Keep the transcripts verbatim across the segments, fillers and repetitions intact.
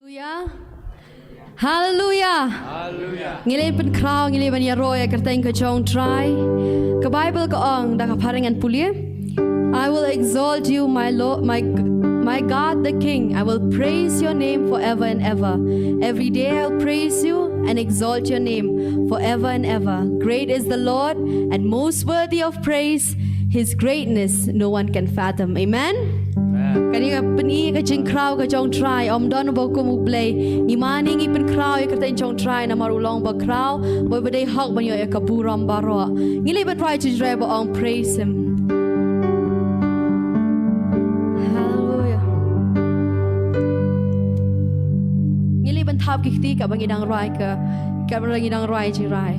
Haleluya. Haleluya. Haleluya. Ngi leit pynkhraw, ngi leit ban ïaroh ïa ka kyrteng ka jong U Trai. Ka Baibl ka ong, da ka phareng ngan pule. I will exalt you, my Lord, my, my God the King. I will praise your name forever and ever. Every day I'll praise you and exalt your name forever and ever. Great is the Lord and most worthy of praise. His greatness no one can fathom. Amen. Amen. Kane ka pyni ka jingkhraw ka jong U Trai, ym don uba kum U Blei. Ngi mane ngi pynkhraw ïa ka kyrteng jong U Trai namar u long ba khraw, bad uba dei hok ban ïoh ïa ka burom baroh. Ngi leit ban rwai jingrwai ba ong praise him. Haleluya. Ngi leit ban thap ki kti kaba ngi dang rwai ka, kaba ngi dang rwai jingrwai.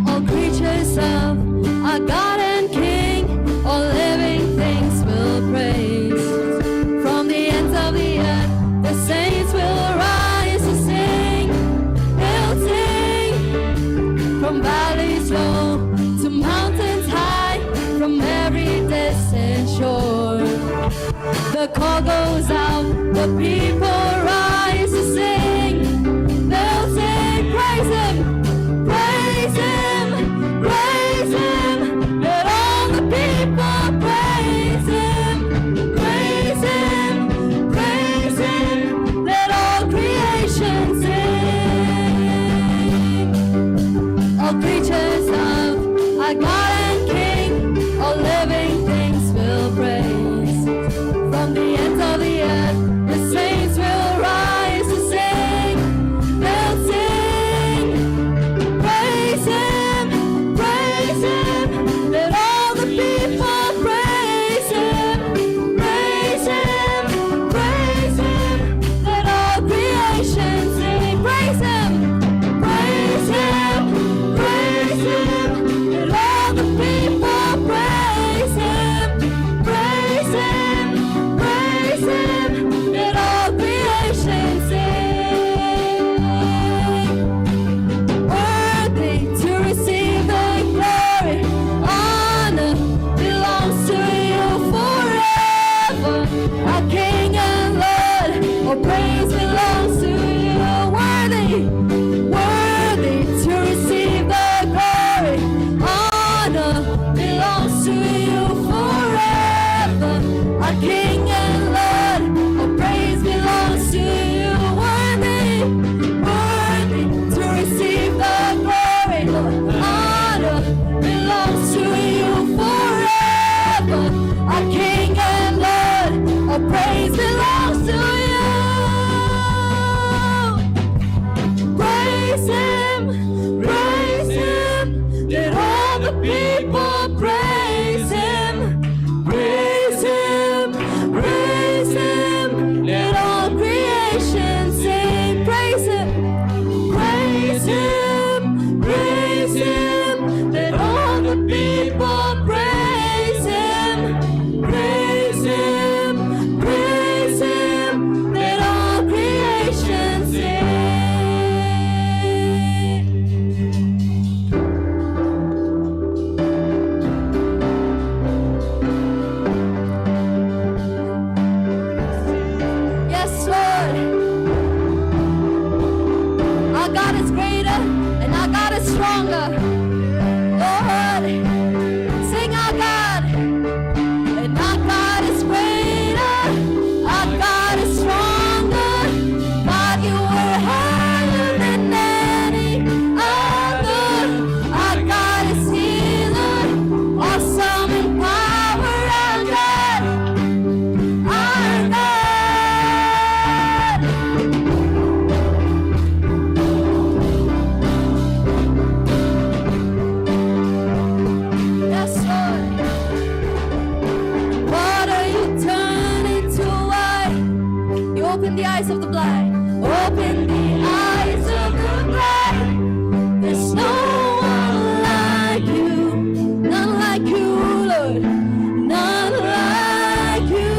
All creatures of our God and King, all living things will praise. From the ends of the earth, the saints will rise to sing. They'll sing from valleys low to mountains high, from every distant shore. The call goes out, the people rise to sing. They'll sing, praise him, praise him, praise him. Let all the people praise him, praise him, praise him. Let all creation sing. All creatures of our God and King, all living things will praise. From the ends of the earth, the saints will rise to sing. They'll sing, praise him, praise him. Let all the people praise him, praise him, praise him. Let all creation sing, praise him, praise him, praise him. Let all the people praise him, praise him, praise him. Let all creation sing. Worthy to receive the glory, honor belongs to you forever. Our King and Lord, all praise belongs to you. Worthy, worthy to receive the glory, honor belongs to you forever. Our King and Lord, all praise belongs to you. Worthy, worthy to receive the glory. Honor belongs to you forever. Our King and Lord, all praise belongs to you. Praise him, praise him, let all the people praise him. Praise him, praise him, let all creation sing. Praise him, praise him, praise him, let all the people praise him. Praise him, praise him, let all creation sing. Yes, Lord. Our God is greater and our God is stronger. Lord, sing our God. And our God is greater, our God is stronger. God, you are higher than any other. Our God is healer, awesome in power, our God, our God. Yes, Lord. Water you turn into wine. You open the eyes of the blind. Open the eyes of the blind. There's no one like you. None like you, Lord. None like you.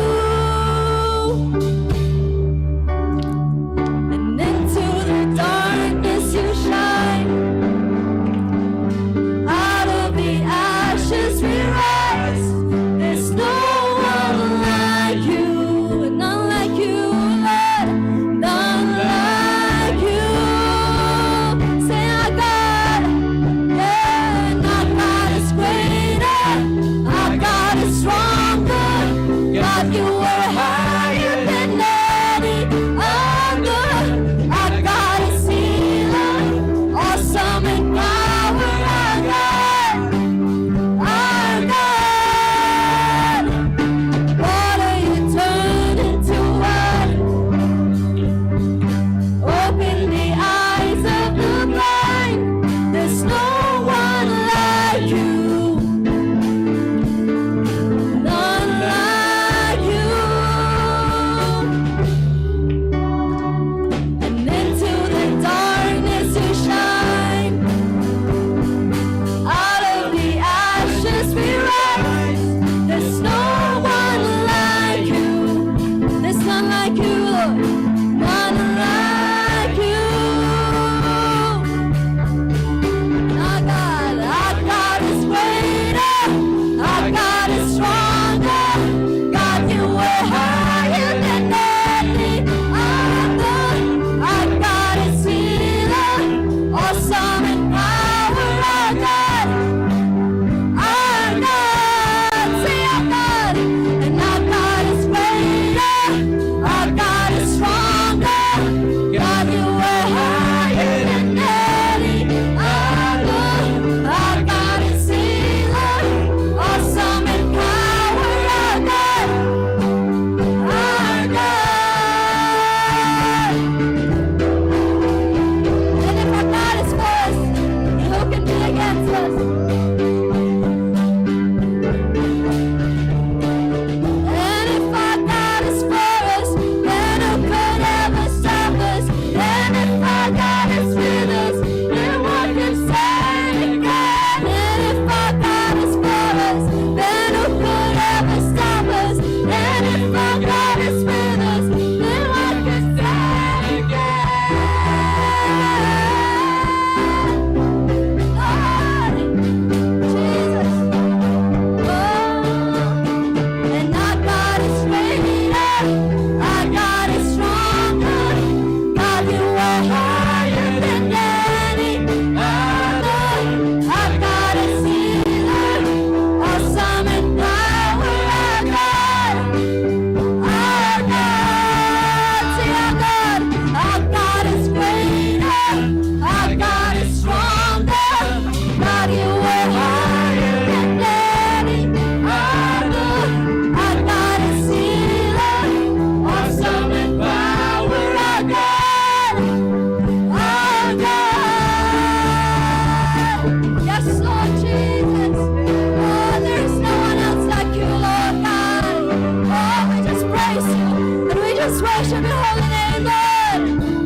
Worship your holy name, Lord.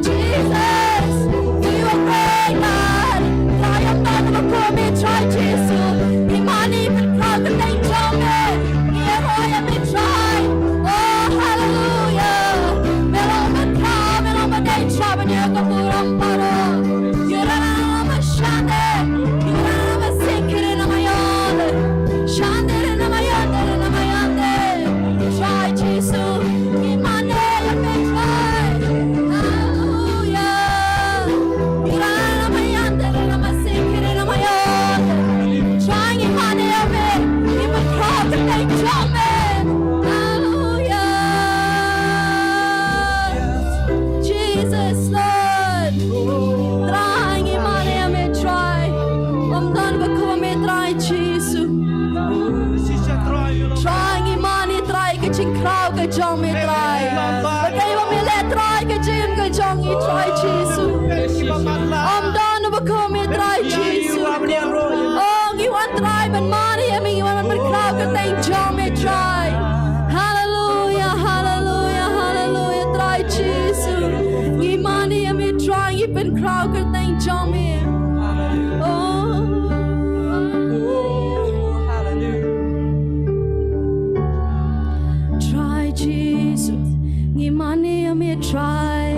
Jesus, you are great, God. Trai ym don uba kum ïa me, Trai Jisu. Ngi mane ïa me, Trai, ka kyrteng jong me. Ngi ïaroh ïa me, Trai. Oh, hallelujah. Me long ba khraw, me long ba dei, Trai, ban ïoh ka burom baroh. Trai Jisu, ngi mane ïa me, Trai. Hallelujah. Trai, ngi mane ïa me. Ngi pynkhraw ïa ka kyrteng jong me. Hallelujah. Jesus, Lord. Trai, ngi mane ïa me, Trai. Ym don ba kum ïa me, Trai Jisu. Trai, ngi mane, Trai, ka jingkhraw ka jong me, Trai. Ba kaei ba me leh, Trai, ka jingim ka jong ngi, Trai Jisu. Ym don ba kum ïa me, Trai Jisu. Oh, ngi wan, Trai, ban mane ïa me, ngi wan ban pynkhraw ka kyrteng jong me, Trai. Hallelujah, hallelujah, hallelujah, Trai Jisu. Ngi mane ïa me, Trai, ngi pynkhraw ka kyrteng jong me. Oh. Trai Jisu, ngi mane ïa me, Trai.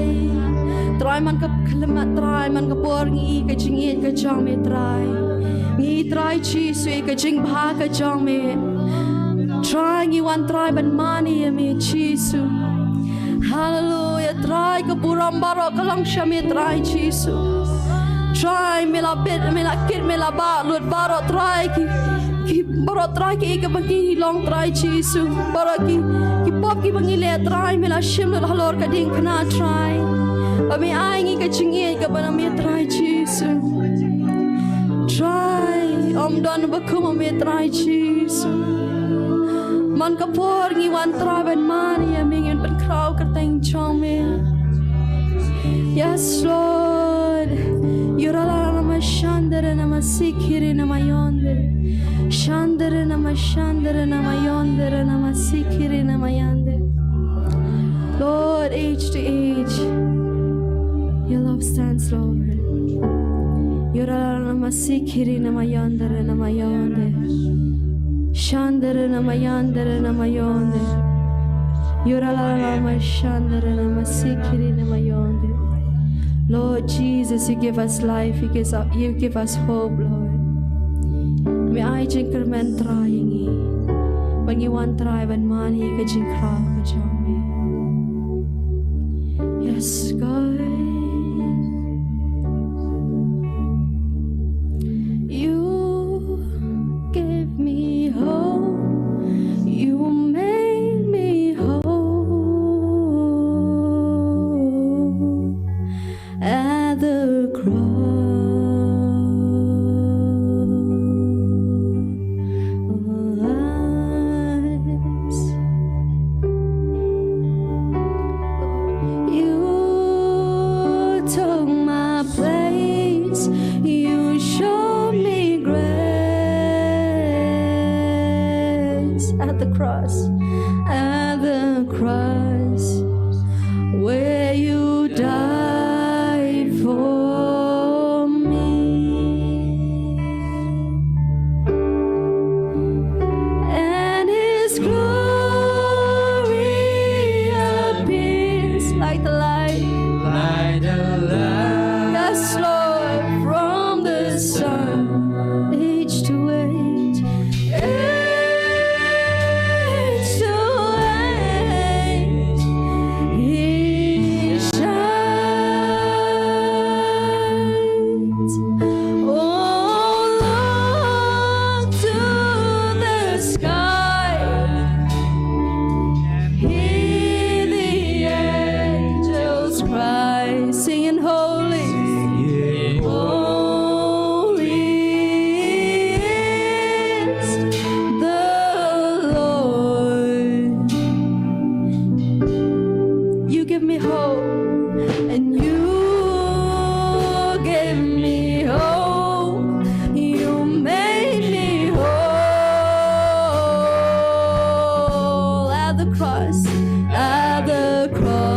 Trai, man ka khyllipmat, Trai, man ka por ngi i ka jingïeit ka jong me, Trai. Ngi i, Trai Jisu, i ka jingbha ka jong me. Trai, ngi wan, Trai, ban mane ïa me, Jisu. Hallelujah. Trai, ka burom baroh ka long sha me, Trai Jisu. Trai, me la bit, me la kit, me la bah lut baroh, Trai, ki, ki baroh, Trai, kiei kiba ngi long, Trai Jisu. Baroh ki, ki pop kiba ngi leh, Trai, me la shim lut halor ka diengphna, Trai. Ba me ai ngi ka jingïeit kaba na me, Trai Jisu. Trai, ym don ba kum ïa me, Trai Jisu. Man ka por ngi wan, Trai, ban mane ïa me, ngi pynkhraw ka kyrteng jong me. Yes, Lord. Yura la la ma shandere na ma sikiri na ma yonde. Shandere na ma shandere na ma yondere na ma sikiri na ma yande. Lord, age to age, your love stands, Lord. Yura la la ma sikiri na ma yondere na ma yonde. Shandere na ma yandere na ma yonde. Yura la la ma shandere na ma sikiri na ma yonde. Lord Jesus, you give us life, you give us, you give us hope, Lord. Me ai jingkyrmen, Trai, ïa ngi. Ba ngi wan, Trai, ban mane ïa ka jingkhraw ka jong me. Yes, God. You gave me hope. You made me whole at the cross. You took my place, you showed me grace at the cross, at the cross, where you died for me. And his glory appears like the light. Like the light. Yes, Lord, from the sun, age to age, age to age, he shines. Oh, look to the sky. Hear the angels cry, singing, "Holy, holy is the Lord." You give me hope, and you give me hope. You made me whole at the cross, at the cross.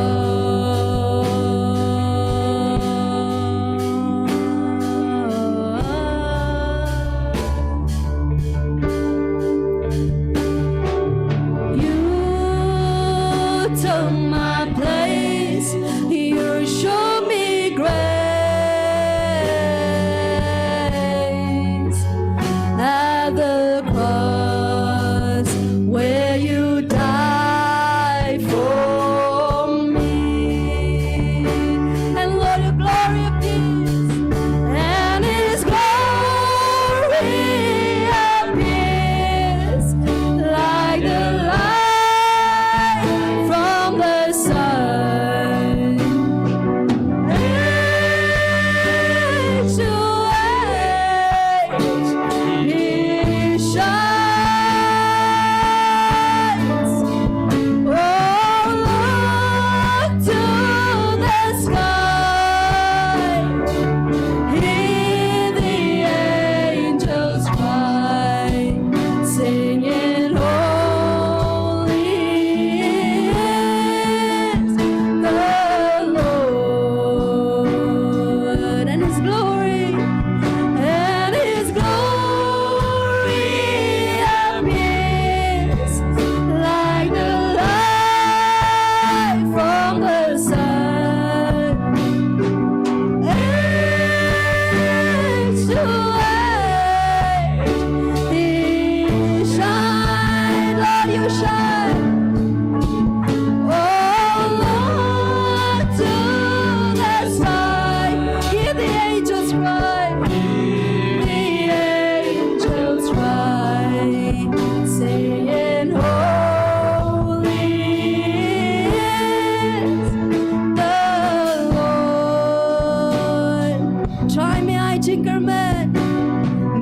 jingkyrmen.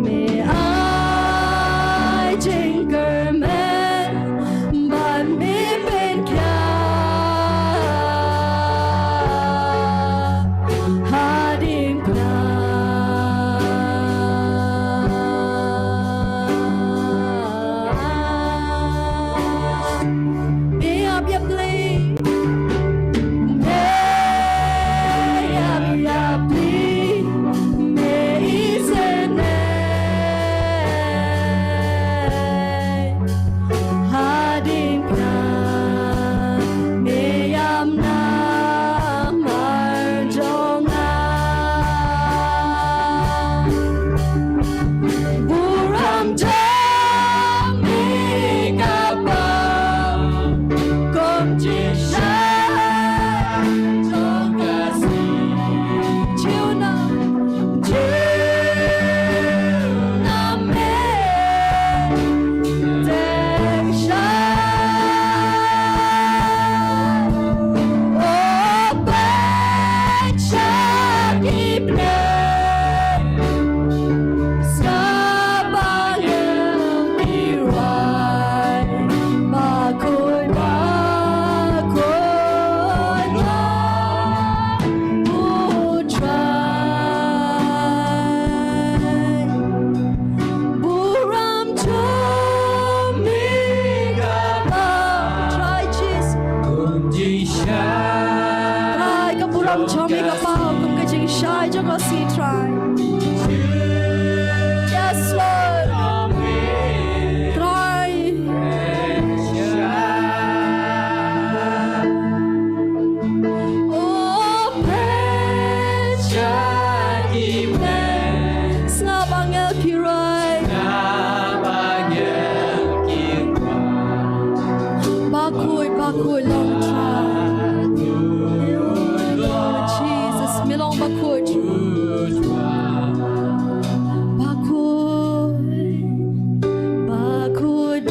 Me ai jingkyrmen bad me pynkhia hadien kane. Ïap ïap lei. Ïap ïap lei. Me isynei. Hadien kane me ïam namar jong nga. Burom jong me ka pang kum jingshai jong ka sngi. Jiw na, jiw na me. Burom jong me ka pang. Trai Jisu. Trai ka burom jong me ka pang kum ka jingshai jong ka sngi Trai. Yes Lord. Trai. Oh, pynshai ïa me. Sngap angel ki roi. Sngap angel ki roi. Bakhuid, bakhuid long Trai. Jesus, me long bakhuid. Bakhuid, bakhuid,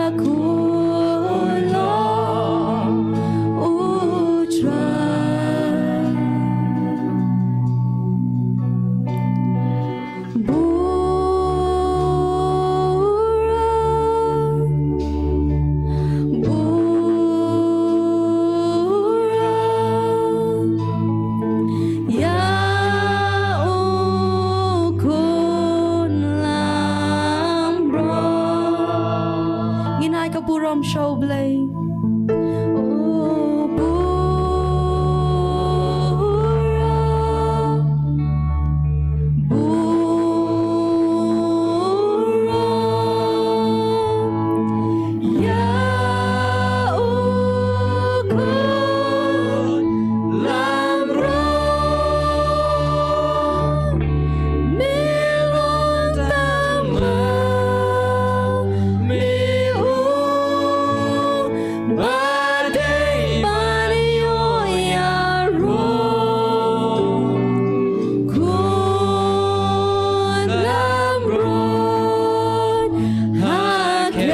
bakhuid long U Trai. Burom, burom ïa u khun lambrot. Ngin ai ka burom sha U Blei. U burom, burom ïa u khun lambrot. Me long tang ma me u ba dei ban ïoh ïaroh. Khun lambrot ha kheiñ.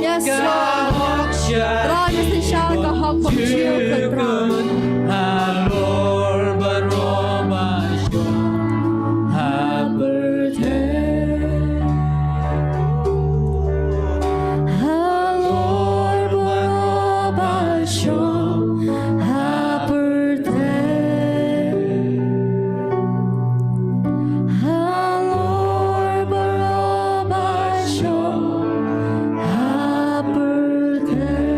Yes, Lord. Trai, ngin synshar ka hok bymjukut, Trai. Halor baroh ba shong ha pyrthei. Halor baroh ba shong ha pyrthei. Halor baroh ba shong ha pyrthei.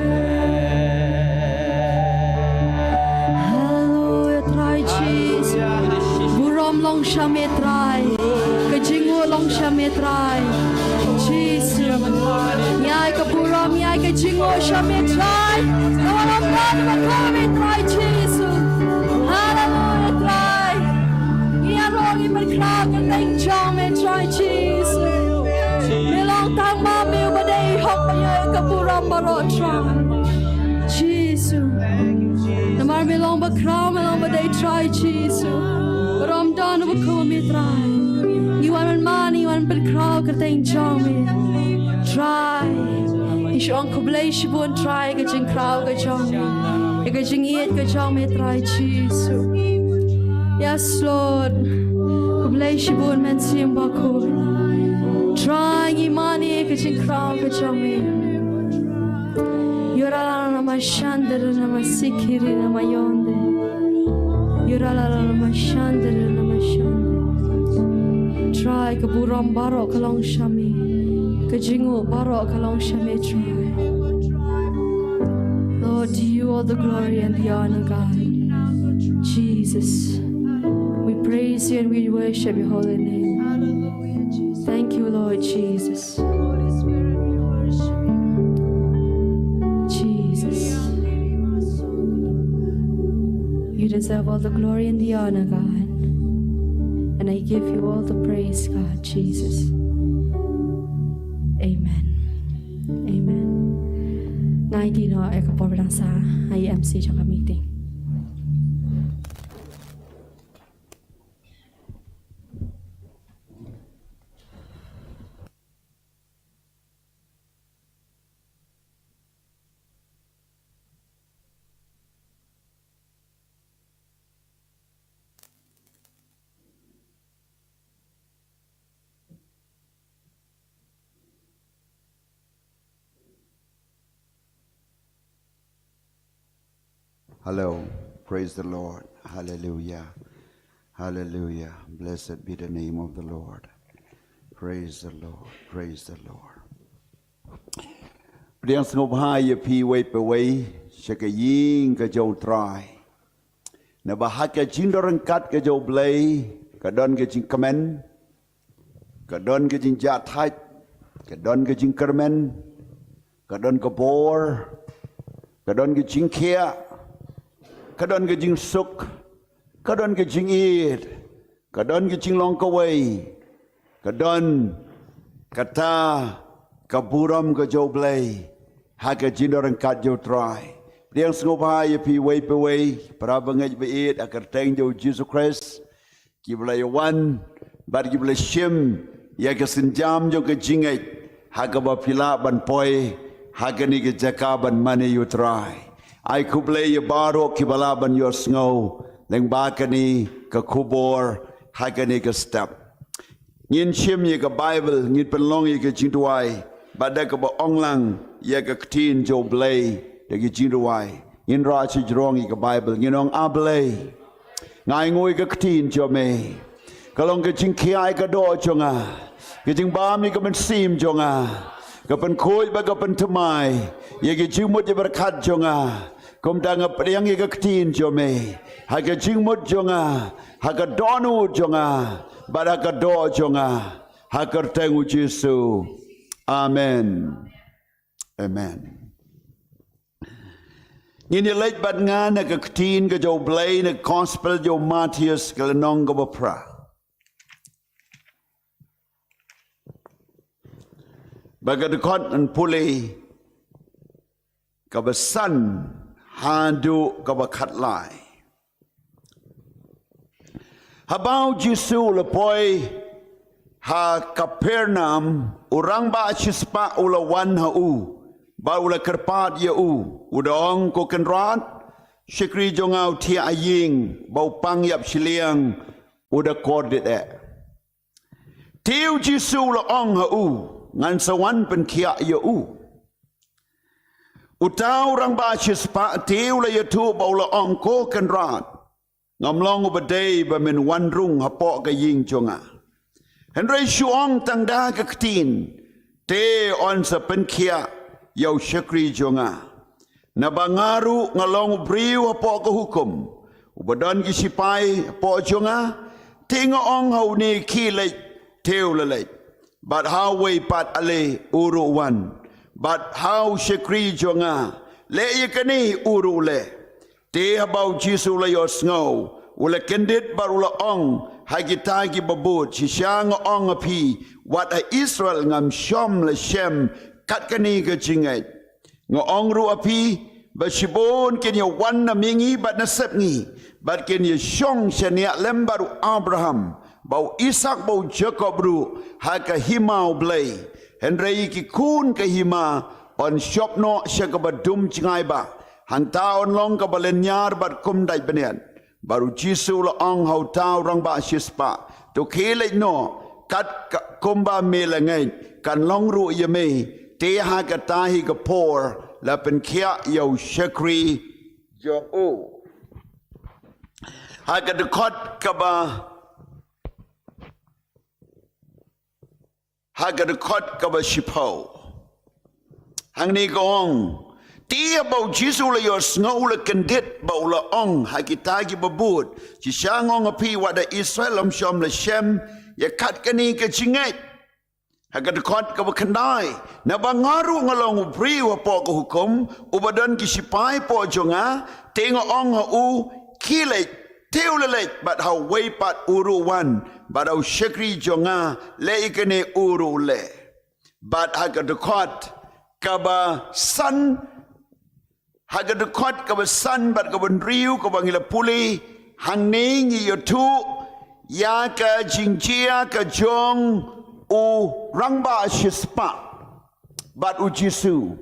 Haleluia, Trai Jisu. Burom long sha me, Trai. Ka jingnguh long sha me, Trai Jisu. Ngi ai ka burom, ngi ai ka jingnguh sha me, Trai. Ka burom long sha me, Trai Jisu. Haleluia, Trai. Ngi ïaroh, ngi pynkhraw ka kyrteng jong me, Trai Jisu. Me long tang ma me uba dei hok ba ïoh ka burom baroh, Trai Jisu. Namar me long ba khraw, me long ba dei, Trai Jisu. Burom don ba kum me, Trai. Ngi wan ban man, ngi wan pynkhraw ka kyrteng jong me, Trai. Ngi shu ong khublei shibun, Trai, ka jingkhraw ka jong me, ka jingïeit ka jong me, Trai Jisu. Yes, Lord. Khublei shibun, Mynsiem Bakhuid. Trai, ngi mane ka jingkhraw ka jong me. Yorala na mashandere na masikiri na mayonde. Yorala na mashandere na mashonde. Trai, ka burom baroh ka long sha me. Ka jingnguh baroh ka long sha me, Trai. Lord, to you all the glory and the honor, God. Jesus, we praise you and we worship your holy name. Thank you, Lord Jesus. Jesus. You deserve all the glory and the honor, God. And I give you all the praise, God, Jesus. Amen. Amen. Ngai di no e ka por dang sa, ai M C jong ka meeting. Hello. Praise the Lord. Hallelujah. Hallelujah. Blessed be the name of the Lord. Praise the Lord. Praise the Lord. Pdiang sngewbha ïa phi wei pa wei sha ka ïing ka jong u Trai. Naba ha ka jingdon ryngkat ka jong u Blei ka don ka jingkmen, ka don ka jingjahthait, ka don ka jingkyrmen, ka don ka bor, ka don ka jingkhiah, ka don ka jingsuk, ka don ka jingïeit, ka don ka jinglong kawei, ka don kata ka burom ka jong u Blei ha ka jingdon ryngkat jong u Trai. Pdiang sngewbha ïa phi wei pa wei, para bangeit baieit ha ka kyrteng jong u Jisu Khrist, kiba la ïa wan bad kiba la shim ïa ka sienjam jong ka jingngeit ha kaba phi lah ban poi ha kane ka jaka ban mane ïa u Trai. Ai khublei ïa baroh kiba lah ban ïohsngew lyngba kane ka khubor ha kane ka step. Ngin shim ïa ka Baibl, ngin pynlong ïa ka jingduwai bad da kaba ong lang ïa ka ktien jong u Blei da ka jingduwai. Ngin rah shajrong ïa ka Baibl, ngin ong, A Blei, nga ainguh ïa ka ktien jong me. Ka long ka jingkhia ïa ka doh jong nga, ka jingbam ïa ka mynsiem jong nga, ka pynkhuid bad ka pynthymmai ïa ka jingmut ïa ka pyrkhat jong nga. Kumta nga pdiang ïa ka ktien jong me ha ka jingmut jong nga, ha ka dohnud jong nga bad ha ka doh jong nga, ha ka kyrteng u Jisu. Amen. Amen. Ngin ïa leit bad nga na ka ktien ka jong u Blei na ka Gospel jong u Mathaios ka lynnong kaba phra, bad ka dkhot, ngan pule kaba san haduh kaba khatlai. Haba u Jisu u la poi Ha Kapernaum, u rangbah shispah u la wan ha u, bad u la kyrpad ïa u, u da ong, Ko Kynrad, shakri jong nga u thiah ha ïing, ba u pang ïap shiliang, u da kordit eh. Te u Jisu u la ong ha u, Ngan sa wan pynkhiah ïa u. Uta u rangbah shispah te u la ïathuh bad u la ong, Ko Kynrad, ngam long uba dei ba men wan rung hapoh ka ïing jong nga. Hynrei shu ong tang da ka ktien, te yn sa pynkhiah ïa u shakri jong nga. Naba nga ruh nga long u briew hapoh ka hukum, uba don ki shipai hapoh jong nga. Te nga ong ha une, Khie leit, te u la leit. Bad ha uwei pat, Ale, u ruh wan. Bad ha u shakri jong nga, Leh ïa kane, u ruh u leh. Te haba u Jisu u la ïohsngew, u la kyndit bad u la ong ha kita kiba bud, Shisha nga ong ha phi, wat ha Israel ngam shym la shem kat kane ka jingngeit. Nga ong ruh ha phi, ba shibun kin ïa wan na mihngi bad na sepngi, bad kin ïa shong shaniah lem bad u Abraham, bad u Isaak bad u Jakob ruh, ha ka hima U Blei. Hynrei ïa ki khun ka hima yn shop noh sha kaba dum jngai bha, hangta yn long kaba lyniar bad kum dait bniat. Bad u Jisu u la ong ha uta u rangbah shispah, To khie leit noh, kat ka, kumba me la ngeit, kan long ruh ïa me. Te ha kata hi ka por la pynkhiah ïa u shakri jong u. Ha ka dkhot kaba Ha ka dkhot kaba shiphew, hangne ka ong, Te haba u Jisu u la ïohsngew, u la kyndit bad u la ong ha kita kiba bud, Shisha nga ong ha phi, wat ha Israel ngam shym la shem ïa kat kane ka jingngeit. Ha ka dkhot kaba khyndai, Naba nga ruh nga long u briew hapoh ka hukum, uba don ki shipai hapoh jong nga. Te nga ong ha u, Khie leit, te u la leit, bad ha uwei pat, U ruh u wan. Bad ha u shakri jong nga, Leh ïa kane, u ruh u leh. Bad ha ka dkhot kaba san, ha ka dkhot kaba san bad kaba hynriew kaba ngi la pule, hangne ngi ïathuh ïa ka jingjia ka jong u rangbah shispah bad u Jisu.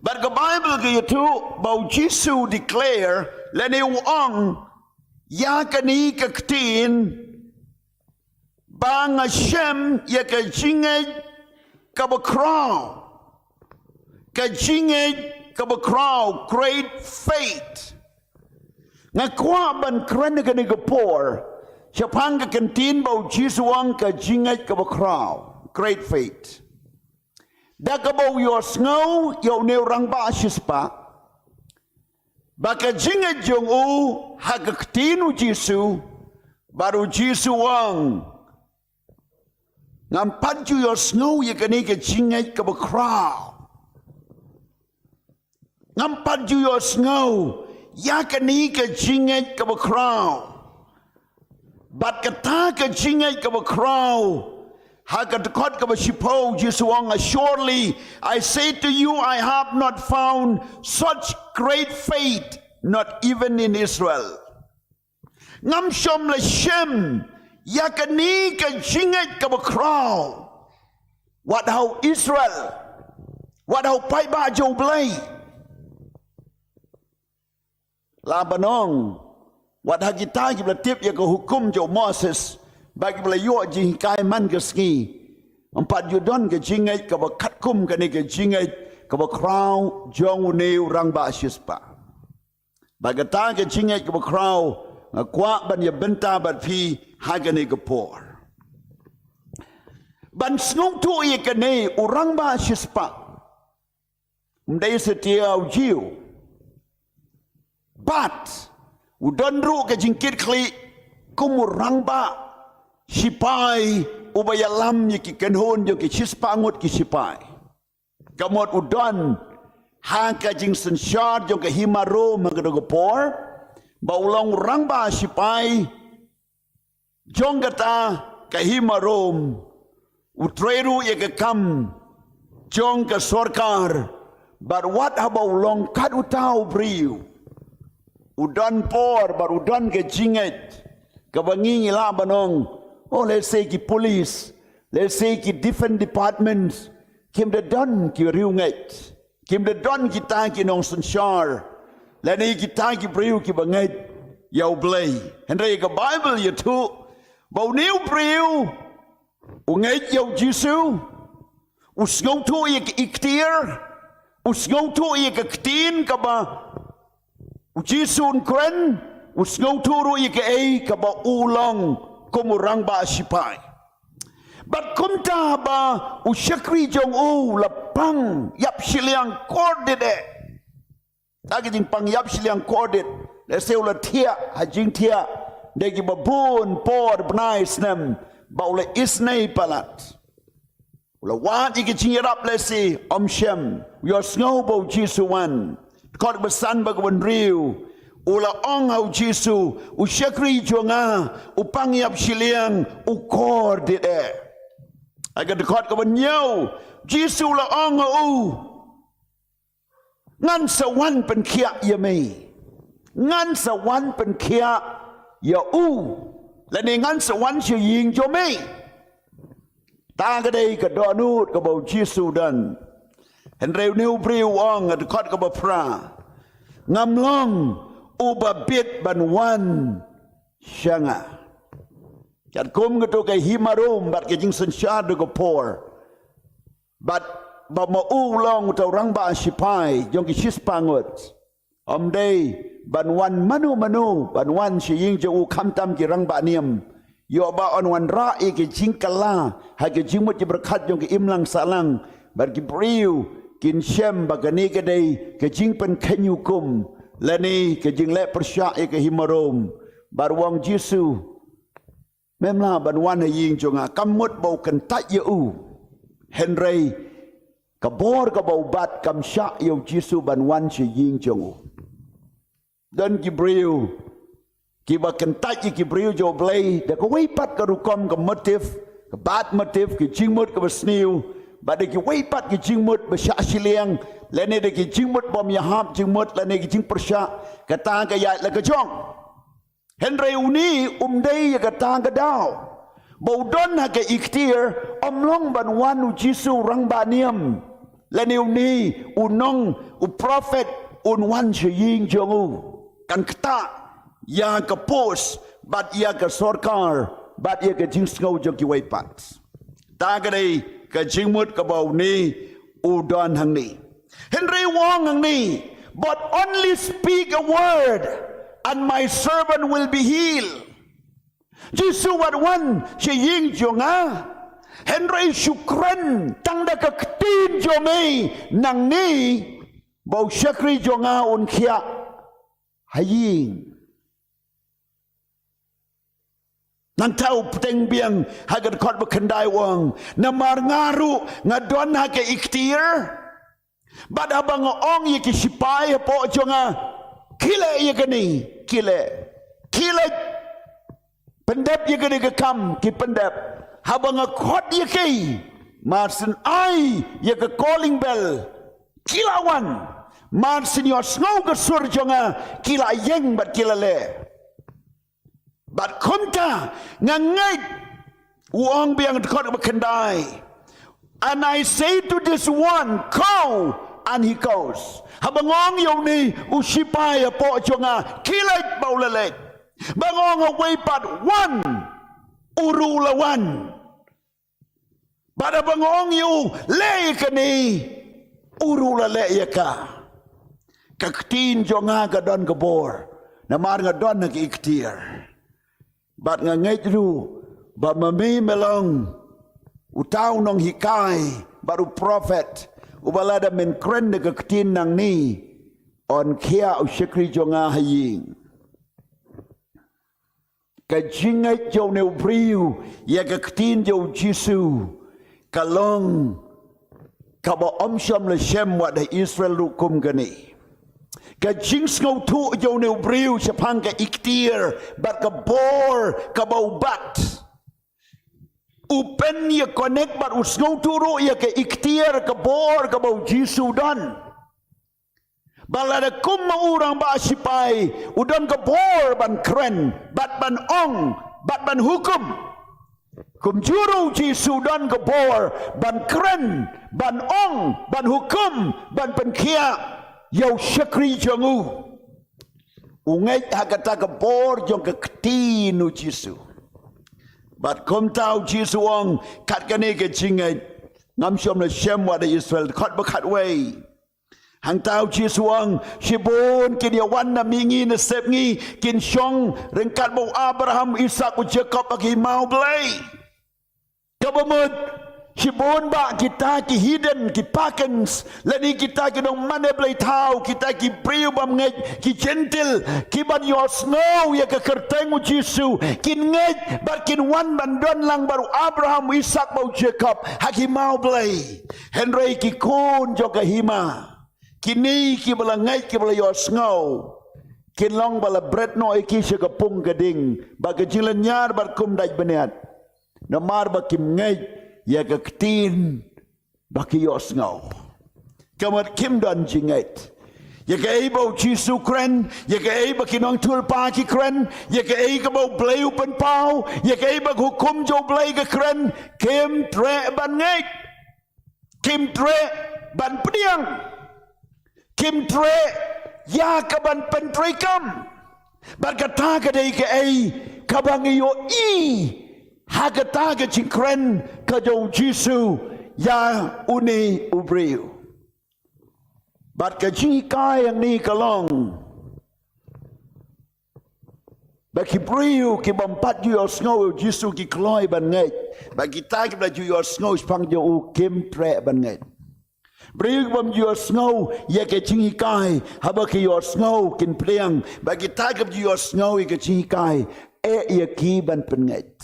Bad ka Baibl ka ïathuh ba u Jisu u declare, lane u ong ïa kane ka ktien, ba nga shem ïa ka jingngeit kaba khraw. Ka jingngeit kaba khraw, great faith. Nga kwah ban kren ha kane ka por shaphang ka ktien ba u Jisu u ong ka jingngeit kaba khraw, great faith. Da kaba u ïohsngew ïa une u rangbah shispah ba ka jingngeit jong u ha ka ktien u Jisu, bad u Jisu u ong, Ngam pat ju ïohsngew ïa kane ka jingngeit kaba khraw. Ngam pat ju ïohsngew ïa kane ka jingngeit kaba khraw. Bad kata ka jingngeit kaba khraw, ha ka dkhot kaba shiphew, Jisu u ong, Assuredly I say to you, I have not found such great faith, not even in Israel. Ngam shym la shem ïa kane ka jingngeit kaba khraw, wat ha u Israel, wat ha u paidbah jong U Blei. Lah ban ong, wat ha kita kiba la tip ïa ka hukum jong u Moses, bad kiba la ïoh jinghikai man ka sngi, ym pat ju don ka jingngeit kaba katkum kane ka jingngeit kaba khraw jong une u rangbah shispah. Bad kata ka jingngeit kaba khraw nga kwah ban ïa bynta bad phi ha kane ka por. Ban sngewthuh ïa kane, u rangbah shispah um dei satia u Jiw, bad u don ruh ka jingkitkhlieh kum u rangbah shipai uba ïalam ïa ki kynhun jong ki shispah ngut ki shipai. Ka mut u don ha ka jingsynshar jong ka hima Rom ha kata ka por, ba u long u rangbah shipai jong kata ka hima Rom, u trei ruh ïa ka kam jong ka sorkar, bad wat haba u long kat uta u briew, u don por bad u don ka jingngeit kaba ngi ngi lah ban ong Oh, let's say ki police, let's say ki defense departments, kim da don ki riewngeit, kim da don kita ki nongsynshar, lane kita ki briew kiba ngeit ïa U Blei. Hynrei ka Bible ïathuh ba une u briew u ngeit ïa U Jisu, u sngewthuh ïa ka ikhtiar, u sngewthuh ïa ka ktien kaba U Jisu un kren, u sngewthuh ruh ïa kaei kaba u long kum u rangbah shipai. Bad kumta ba u shakri jong u la pang ïap shiliang kordit eh. Ta ka jingpang ïap shiliang kordit, lehse u la thiah ha jingthiah da kiba bun por bnai snem, ba u la isynei palat. U la wad ïa ka jingïarap lehse, ym shym, u ïohsngew ba U Jisu u wan. Dkhot ba san bad ka ba hynriew, u la ong ha U Jisu, u shakri jong nga u pang ïap shiliang, u kordit eh. Ha ka dkhot ka ba hynñiew, U Jisu u la ong ha u, ngan sa wan pynkhiah ïa me. Ngan sa wan pynkhiah ïa u. Lane ngan sa wan sha ïing jong me. Ta ka dei ka dohnud kaba U Jisu u don. Hynrei une u briew u ong ha dkhot ka ba phra, ngam long uba bit ban wan sha nga. Katkum kato ka hima Rom bad ka jingsynshar da ka por. Bad ba ma u u long uta u rangbah shipai jong ki shispah ngut. Ym dei ban wan mano mano, ban wan sha ïing jong u khamtam ki rangbah niam. Ïoh ba yn wanrah ïa ka jingkylla ha ka jingmut jingpyrkhat jong ka imlang sahlang. Bad ki briew kin shem ba kane ka dei ka jingpynkheiñ hukum, lane ka jingleh pyrshah ïa ka hima Rom. Bad u ong, Jisu, mem lah ban wan ha ïing jong nga. Kam mut ba u kyntait ïa u, hynrei ka bor kaba u bat kam shah ïa U Jisu ban wan sha ïing jong u. Don ki briew kiba kyntait ïa ki briew jong U Blei da kawei pat ka rukom, ka motive, ka bad motive, ka jingmut kaba sniew, bad da kiwei pat ka jingmut ba shah shiliang, lane da ka jingmut bym ïahap jingmut, lane ka jingpyrshah, kata ka ïaid la ka jong. Hynrei une um dei ïa kata ka daw ba u don ha ka ikhtiar, ym long ban wan, U Jisu u rangbah niam, lane une u nong, u prophet, un wan sha ïing jong u. Kan ktah ïa ka post, bad ïa ka sorkar, bad ïa ka jingsngew jong kiwei pat. Ta ka dei ka jingmut kaba une u don hangne. Hynrei u ong hangne, but only speak a word and my servant will be healed. Jisu, wat wan sha ïing jong nga, hynrei shu kren tang da ka ktien jong me nangne, ba u shakri jong nga un khiah ha ïing. Nangta u bteng biang ha ka dkhot ba khyndai u ong, namar nga ruh nga don ha ka ikhtiar. Bad haba nga ong ïa ki shipai hapoh jong nga, khie leh ïa kane, khie leh, khie leit pyndep ïa kane ka kam, ki pyndep. Haba nga khot ïa ki, mar syn ai ïa ka calling bell, ki la wan. Mar syn ïohsngew ka sur jong nga, ki la ïeng bad ki la leh. Bad kumta nga ngeit, u ong biang dkhot ba khyndai, and I say to this one, go, and he goes. Haba nga ong ïa une u shipai hapoh jong nga, khie leit, ba u la leit. Ba nga ong ha uwei pat, wan, u ruh u la wan. Bad haba nga ong ïa u, leh ïa kane, u ruh u la leh ïa ka. Ka ktien jong nga ka don ka bor, namar nga don ha ka ikhtiar. Bad nga ngeit ruh ba ma me me long uta u nonghikai bad u prophet, uba lada men kren da ka ktien nangne, yn khiah u shakri jong nga ha ïing. Ka jingngeit jong une u briew ïa ka ktien jong u Jisu ka long kaba ym shym la shem wat ha Israel ruh kum kane. Ka jingsngewthuh jong une u briew shaphang ka ikhtiar bad ka bor kaba u bat, u pynïa connect bad u sngewthuh ruh ïa ka ikhtiar, ka bor kaba u Jisu u don. Ba lada kum ma u rangbah shipai u don ka bor ban kren bad ban ong bad ban hukum, Kumjuh ruh u Jisu u don ka bor ban kren, ban ong, ban hukum, ban pynkhiah ïa u shakri jong u. U ngeit ha kata ka bor jong ka ktien u Jisu. Bad kumta u Jisu u ong, kat kane ka jingngeit ngam shym la shem wat ha Israel khat ba khatwei. Hangta u Jisu u ong, shibun kin ïa wan na mihngi na sepngi, kin shong ryngkat bad u Abraham, Isaak, u Jakob ha ka hima u Blei. Kaba mut, shibun bah kita ki heathen, ki pagans, lane kita ki nongmane blei thaw, kita ki briew bym ngeit, ki Jentil, kiban ïohsngew ïa ka kyrteng u Jisu, kin ngeit bad kin wan ban don lang bad u Abraham, u Isaak bad u Jakob ha ka hima u Blei. Hynrei ki khun jong ka hima, kine kiba la ngeit, kiba la ïohsngew, kin long ba la bret noh ïa ki sha ka pung ka ding, bad ka jinglynñiar bad kum dait bniat. Namar ba kim ngeit ïa ka ktien ba ki ïohsngew. Ka mut kim don jingngeit ïa kaei ba u Jisu u kren, ïa kaei ba ki nongïathuhlypa ki kren, ïa kaei kaba u Blei u pynpaw, ïa kaei ba ka hukum jong u Blei ka kren, kim treh ban ngeit. Kim treh ban pdiang. Kim treh ïa kaban pyntreikam. Bad kata ka dei kaei kaba ngi ïohi ha kata ka jingkren ka jong u Jisu ïa une u briew. Bad ka jinghikai hangne ka long ba ki briew ki bym pat ju ïohsngew ïa u Jisu ki kloi ban ngeit. Bad kita kiba la ju ïohsngew shaphang jong u kim treh ban ngeit. Briew ki bym ju ïohsngew ïa ka jinghikai, haba ki ïohsngew kin pdiang. Bad kita kiba ju ïohsngew ïa ka jinghikai, eh ïa ki ban pynngeit.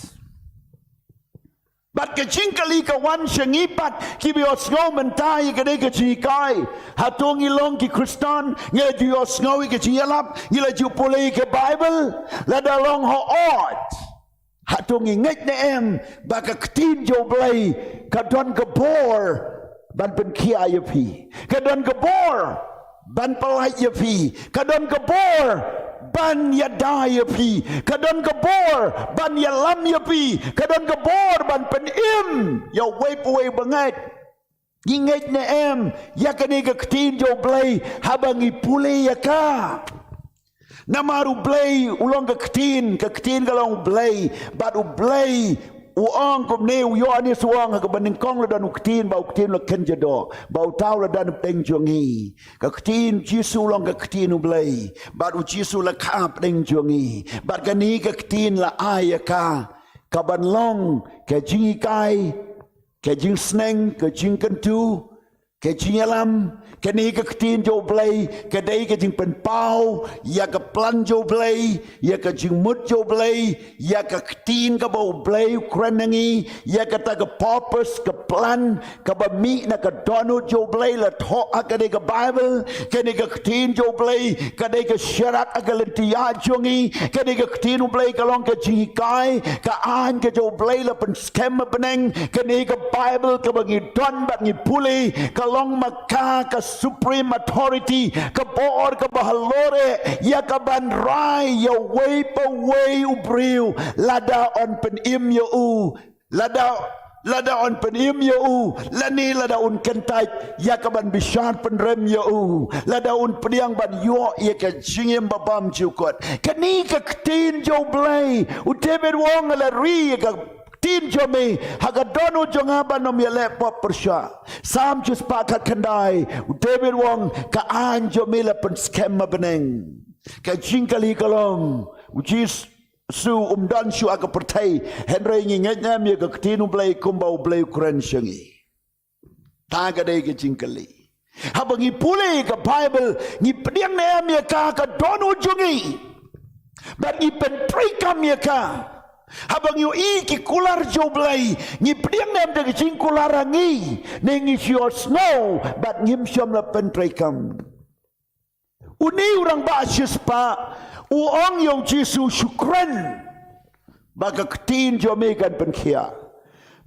Bad ka jingkylli ka wan sha ngi pat kiba ïohsngew mynta ïa kane ka jinghikai. Hato ngi long ki Khristan, ngi la ju ïohsngew ïa ka jingïalap, ngi la ju pule ïa ka Baibl, lada long hooid, hato ngi ngeit ne em ba ka ktien jong u Blei ka don ka bor ban pynkhiah ïa phi, ka don ka bor ban pyllait ïa phi, ka don ka bor ban ïada ïa phi, ka don ka bor ban ïalam ïa phi, ka don ka bor ban pynim ïa uwei pa uwei ba ngeit. Ngi ngeit ne em ïa kane ka ktien jong u Blei haba ngi pule ïa ka? Namar u Blei u long ka ktien, ka ktien ka long u Blei, bad u Blei u ong kumne, u Ïoannis u ong ha kaba nyngkong la don u ktien, bad u ktien la kynja doh, bad uta u la don hapdeng jong ngi. Ka ktien Jisu u long ka ktien u Blei, bad u Jisu la kha hapdeng jong ngi. Bad kane ka ktien la ai ïa ka kaban long ka jinghikai, ka jingsneng, ka jingkyntu, ka jingïalam. Kane ka ktien jong u Blei ka dei ka jingpynpaw ïa ka plan jong u Blei, ïa ka jingmut jong u Blei, ïa ka ktien kaba u Blei u kren na ngi, ïa kata ka purpose, ka plan kaba mih na ka dohnud jong u Blei la thoh ha kane ka Baibl. Kane ka ktien jong u Blei ka dei ka sharak ha ka lynti jong ngi. Kane ka ktien u Blei ka long ka jinghikai, ka aiñ ka jong u Blei la pyn skhem ha bneng. Kane ka Baibl kaba ngi don bad ngi pule ka long ma ka ka supreme authority, ka bor kaba halor eh ïa kaban rai ïa uwei pa uwei u briew lada un pynim ïa u, lada, lada un pynim ïa u, lane lada un kyntait ïa kaban bishar pynrem ïa u, lada un pdiang ban ïoh ïa ka jingim babymjukut. Kane ka ktien jong u Blei, u David u ong, la ri ïa ka ktien jong me ha ka dohnud jong nga ban ym ïaleh pop pyrshah. Salm shispah khatkhyndai, u David u ong, ka aiñ jong me la pynskhem ha bneng. Ka jingkylli ka long, u Jisu um don shuh ha ka pyrthei, hynrei ngi ngeit ne em ïa ka ktien u Blei kumba u Blei u kren sha ngi? Ta ka dei ka jingkylli. Haba ngi pule ka Baibl, ngi pdiang ne em ïa ka ha ka dohnud jong ngi? Bad ngi pyntreikam ïa ka? Haba ngi ïohi ki kular jong u Blei, ngi pdiang ne em da ka jingkular ha ngi, ne ngi shu ïohsngew bad ngim shym la pyntreikam? Une u rangbah shispah u ong ïa u Jisu, shu kren, ba ka ktien jong me kan pynkhiah.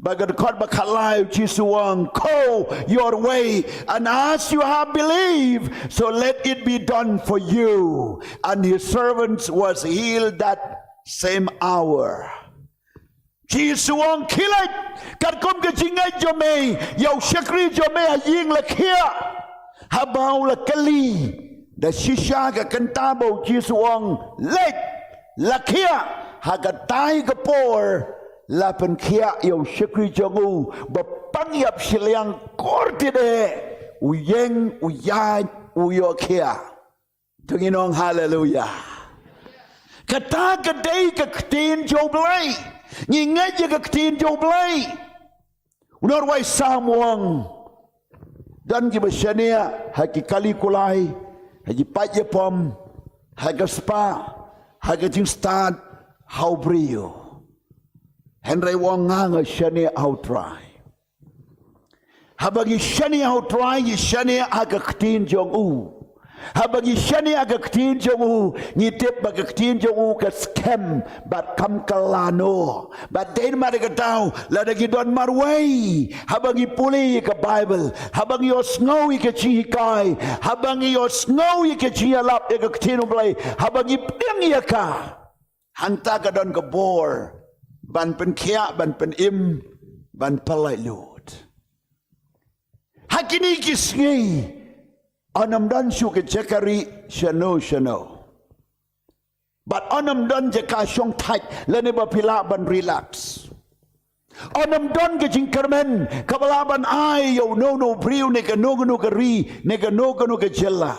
Bad ka dkhot ba khatlai, u Jisu u ong, go your way, and as you have believed, so let it be done for you. And his servant was healed that same hour. Jisu u ong khie leit, katkum ka jingngeit jong me, ïa u shakri jong me ha ïing la khiah. Haba u la kylli, da shisha ka kynta ba u Jisu u ong leit, la khiah, ha katei ka por, la pynkhiah ïa u shakri jong u, ba pang ïap shiliang kordit eh, u ïeng, u ïaid, u ïoh khiah. To ngin ong haleluia. Kata ka dei ka ktien jong U Blei. Ngi ngeit ïa ka ktien jong U Blei. U nongrwai Salm u ong, don kiba shaniah ha ki kali kulai, ha ki paid ïapom, ha ka spah, ha ka jingstad, ha u briew. Hynrei u ong nga nga shaniah ha U Trai. Haba ngi shaniah ha U Trai, ngi shaniah ha ka ktien jong u. Haba ngi shaniah ha ka ktien jong u, ngi tip ba ka ktien jong u ka skhem bad kam kylla noh. Bad dei namar kata, lada ngi don marwei, haba ngi pule ïa ka Baibl, haba ngi ïohsngew ïa ka jinghikai, haba ngi ïohsngew ïa ka jingïalap ïa ka ktien U Blei, haba ngi pdiang ïa ka, hangta ka don ka bor ban pynkhiah, ban pynim, ban pyllait lut. Ha kine ki sngi, yn ym don shuh ka jaka rieh shano shano. Bad yn ym don jaka shongthait lane ba phi lah ban relax. Yn ym don ka jingkyrmen kaba lah ban ai ïa uno uno u briew ne kano kano ka ri, ne kano kano ka jylla.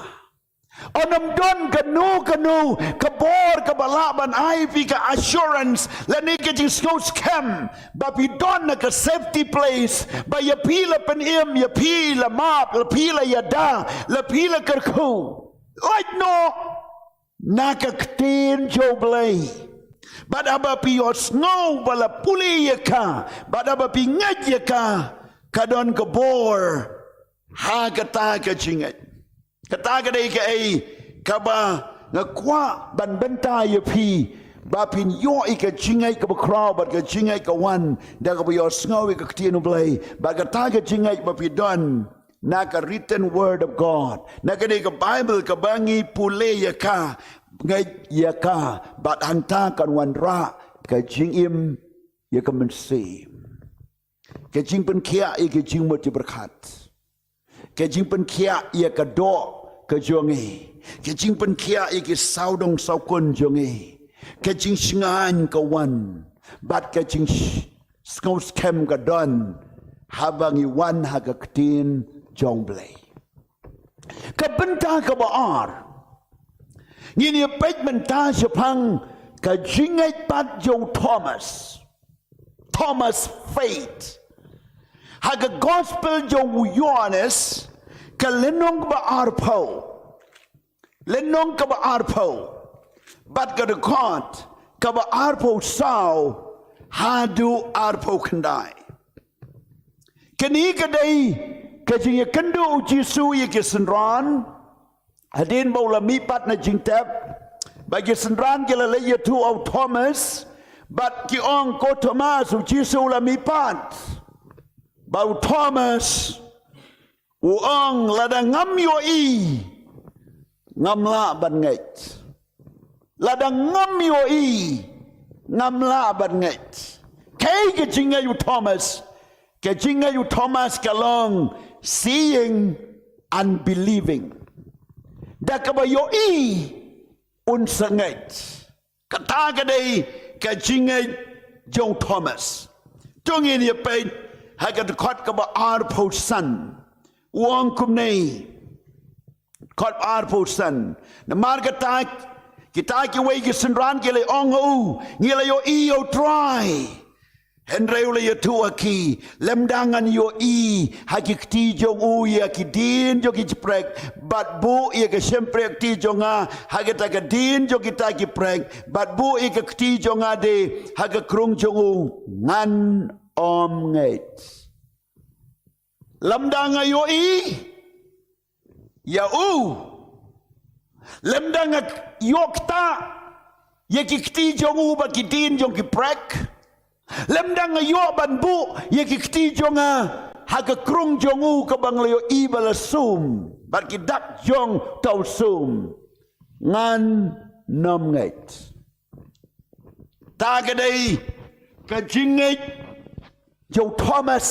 Yn ym don kano kano ka bor kaba lah ban ai phi ka assurance lane ka jingsngew skhem ba phi don ha ka safety place, ba ïa phi la pynim, ïa phi la map, la phi la ïada, la phi la kyrkhu. Lait noh na ka ktien jong U Blei. Bad haba phi ïohsngew, ba la pule ïa ka, bad haba phi ngeit ïa ka, ka don ka bor ha kata ka jingngeit. Kata ka dei kaei kaba nga kwah ban bynta ïa phi, ba phin ïoh ïa ka jingngeit kaba khraw bad ka jingngeit ka wan da kaba ïohsngew ïa ka ktien U Blei. Bad kata ka jingngeit ba phi don na ka written word of God, na kane ka Baibl kaba ngi pule ïa ka, ngeit ïa ka, bad hangta kan wanrah ka jingim ïa ka mynsiem. Ka jingpynkhiah ïa ka jingmut jingpyrkhat. Ka jingpynkhiah ïa ka doh ka jong ngi. Ka jingpynkhiah ïa ki sawdong sawkun jong ngi. Ka jingshngaiñ ka wan. Bad ka jing sh-, sngew skhem ka don. Haba ngi wan ha ka ktien jong U Blei. Ka bynta kaba ar. Ngin ïa peit mynta shaphang ka jingngeit pat jong u Thomas. Thomas' faith. Ha ka gospel jong u Ïoannis, ka lynnong kaba arphew. Lynnong kaba arphew. Bad ka dkhot kaba arphew saw haduh arphew khyndai. Kane ka dei ka jingïakynduh u Jisu ïa ki synran. Hadien ba u la mihpat na jingtep, ba ki synran ki la leit ïathuh ïa u Thomas, bad ki ong, ko Thomas, u Jisu u la mihpat. Bad u Thomas u ong, lada ngam ïohi, ngam lah ban ngeit. Lada ngam ïohi, ngam lah ban ngeit. Kaei ka jingngeit u Thomas? Ka jingngeit u Thomas ka long seeing and believing. Da kaba ïohi un sa ngeit. Kata ka dei ka jingngeit jong u Thomas. To ngin ïa peit ha ka dkhot kaba arphew san. U ong kumne. Dkhot arphew san. Namar kata, kita kiwei ki synran ki la ong ha u, ngi la ïohi ïa u Trai. Hynrei u la ïathuh ha ki, lymda ngan ïohi ha ki kti jong u ïa ki dien jong ki prek, bad buh ïa ka shympriahkti jong nga ha kita ki dien jong kita ki prek, bad buh ïa ka kti jong nga de ha ka krung jong u, ngan ym ngeit. Lymda nga ïohi ïa u, lymda nga ïoh ktah ïa ki kti jong u bad ki dien jong ki prek, lymda nga ïoh ban buh ïa ki kti jong nga ha ka krung jong u kaba nga la ïohi ba la sum bad ki dak jong uta u sum, ngan ym ngeit. Ta ka dei Ka jingngeit jong u Thomas,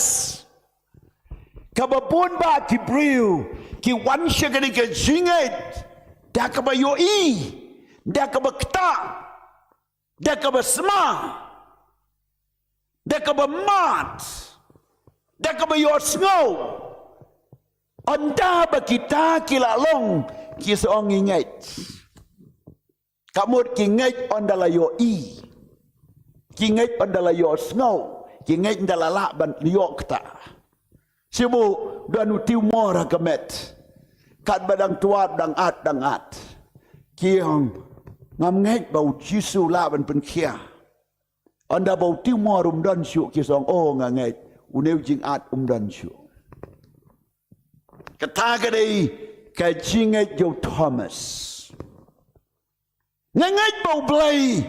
kaba bun bah ki briew ki wan sha kane ka jingngeit da kaba ïohi, da kaba ktah, da kaba sma, da kaba mad, da kaba ïohsngew. Ynda ba kita ki la long ki sa ong ngi ngeit. Ka mut ki ngeit ynda la ïohi. Ki ngeit ynda la ïohsngew. Ki ngeit ynda la lah ban ïoh ktah. Shu buh don u tumor ha ka met. Katba dang twad, dang at, dang at. Ki ong, ngam ngeit ba u Jisu lah ban pynkhiah. Ynda ba u tumor um don shuh, ki sa ong, o nga ngeit, une u jingat um don shuh. Kata ka dei ka jingngeit jong u Thomas. Nga ngeit ba U Blei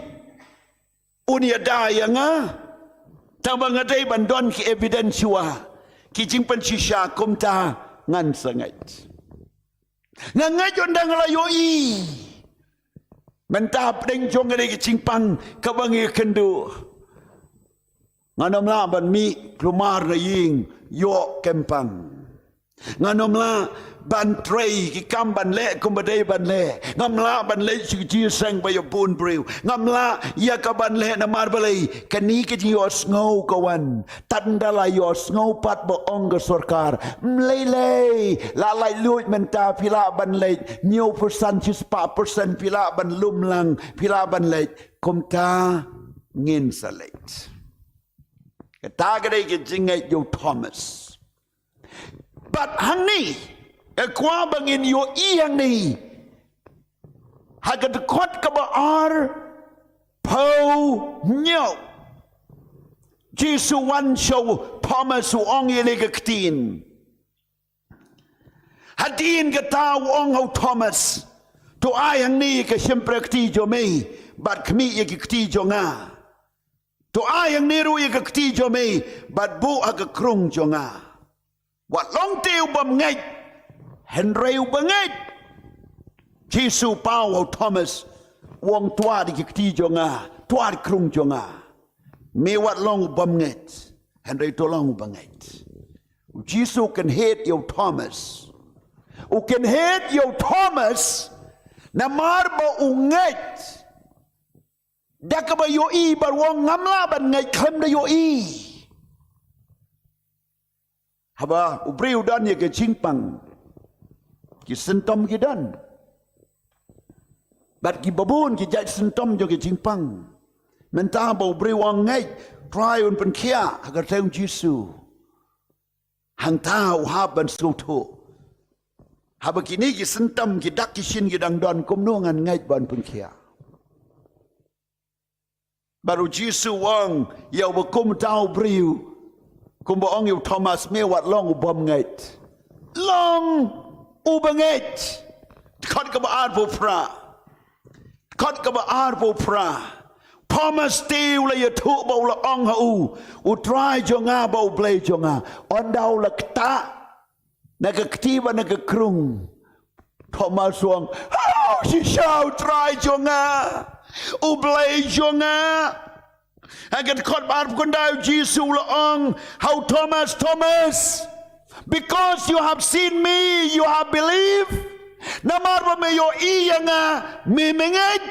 un ïada ïa nga. Tangba nga dei ban don ki evidence shuwa, ki jingpynshisha, kumta ngan sa ngeit. Nga ngeit ynda nga la ïohi. Mynta hapdeng jong kane ka jingpang kaba ngi kynduh, ngan ym lah ban mih kulmar na ïing ïoh kynpang. Ngan ym lah ban trei ki kam ban leh kumba dei ban leh. Ngam lah ban leit sha ka jingïaseng bad ïa bun briew. Ngam lah ïa ka ban leh namar balei? Kane ka jingïohsngew ka wan. Tang da la ïohsngew pat ba ong ka sorkar, ym lei lei, la laitluid mynta, phi lah ban leit hynñiew percent, shispah percent, phi lah ban lum lang, phi lah ban leit. Kumta ngin sa leit. Kata ka dei ka jingngeit jong u Thomas. Bad hangne, nga kwah ba ngin ïohi hangne, ha ka dkhot kaba arphew hynñiew, Jisu wan sha u Thomas, u ong ïa kane ka ktien. Hadien kata u ong ha u Thomas, to ai hangne ïa ka shympriahkti jong me, bad khmih ïa ka kti jong nga. To ai hangne ruh ïa ka kti jong me, bad buh ha ka krung jong nga. Wat long te u bym ngeit, hynrei u bangeit. Jisu paw ha u Thomas, u ong, to ai ïa ka kti jong nga, to ai krung jong nga. Me wat long u bym ngeit, hynrei to long u bangeit. U Jisu u kynhate ïa u Thomas. U kynhate ïa u Thomas, namar ba u ngeit. Da kaba ïohi, bad u ong ngam lah ban ngeit khlem da ïohi. Haba u briew u don ïa ka jingpang, ki symptom ki don. Bad kiba bun ki jait symptom jong ka jingpang. Mynta ba u briew u ong ngeit, Trai un pynkhiah ha ka kyrteng u Jisu. Hangta u hap ban sngewthuh. Haba kine ki symptom, ki dak ki shin ki dang don, kumno ngan ngeit ban pynkhiah? Bad u Jisu u ong ïa uba kumta u briew, kumba ong ïa u Thomas, me wat long u bym ngeit, long u bangeit. Dkhot kaba arphew phra. Dkhot kaba arphew phra. Thomas te u la ïathuh bad u la ong ha u, U Trai jong nga bad U Blei jong nga. Ynda u la ktah na ka kti bad na ka krung, Thomas u ong, haw, shisha U Trai jong nga, U Blei jong nga. Ha ka dkhot ba arphew khyndai u Jisu u la ong ha u Thomas, Thomas, because you have seen me, you have believed. Namar ba me ïohi ïa nga, me, me ngeit.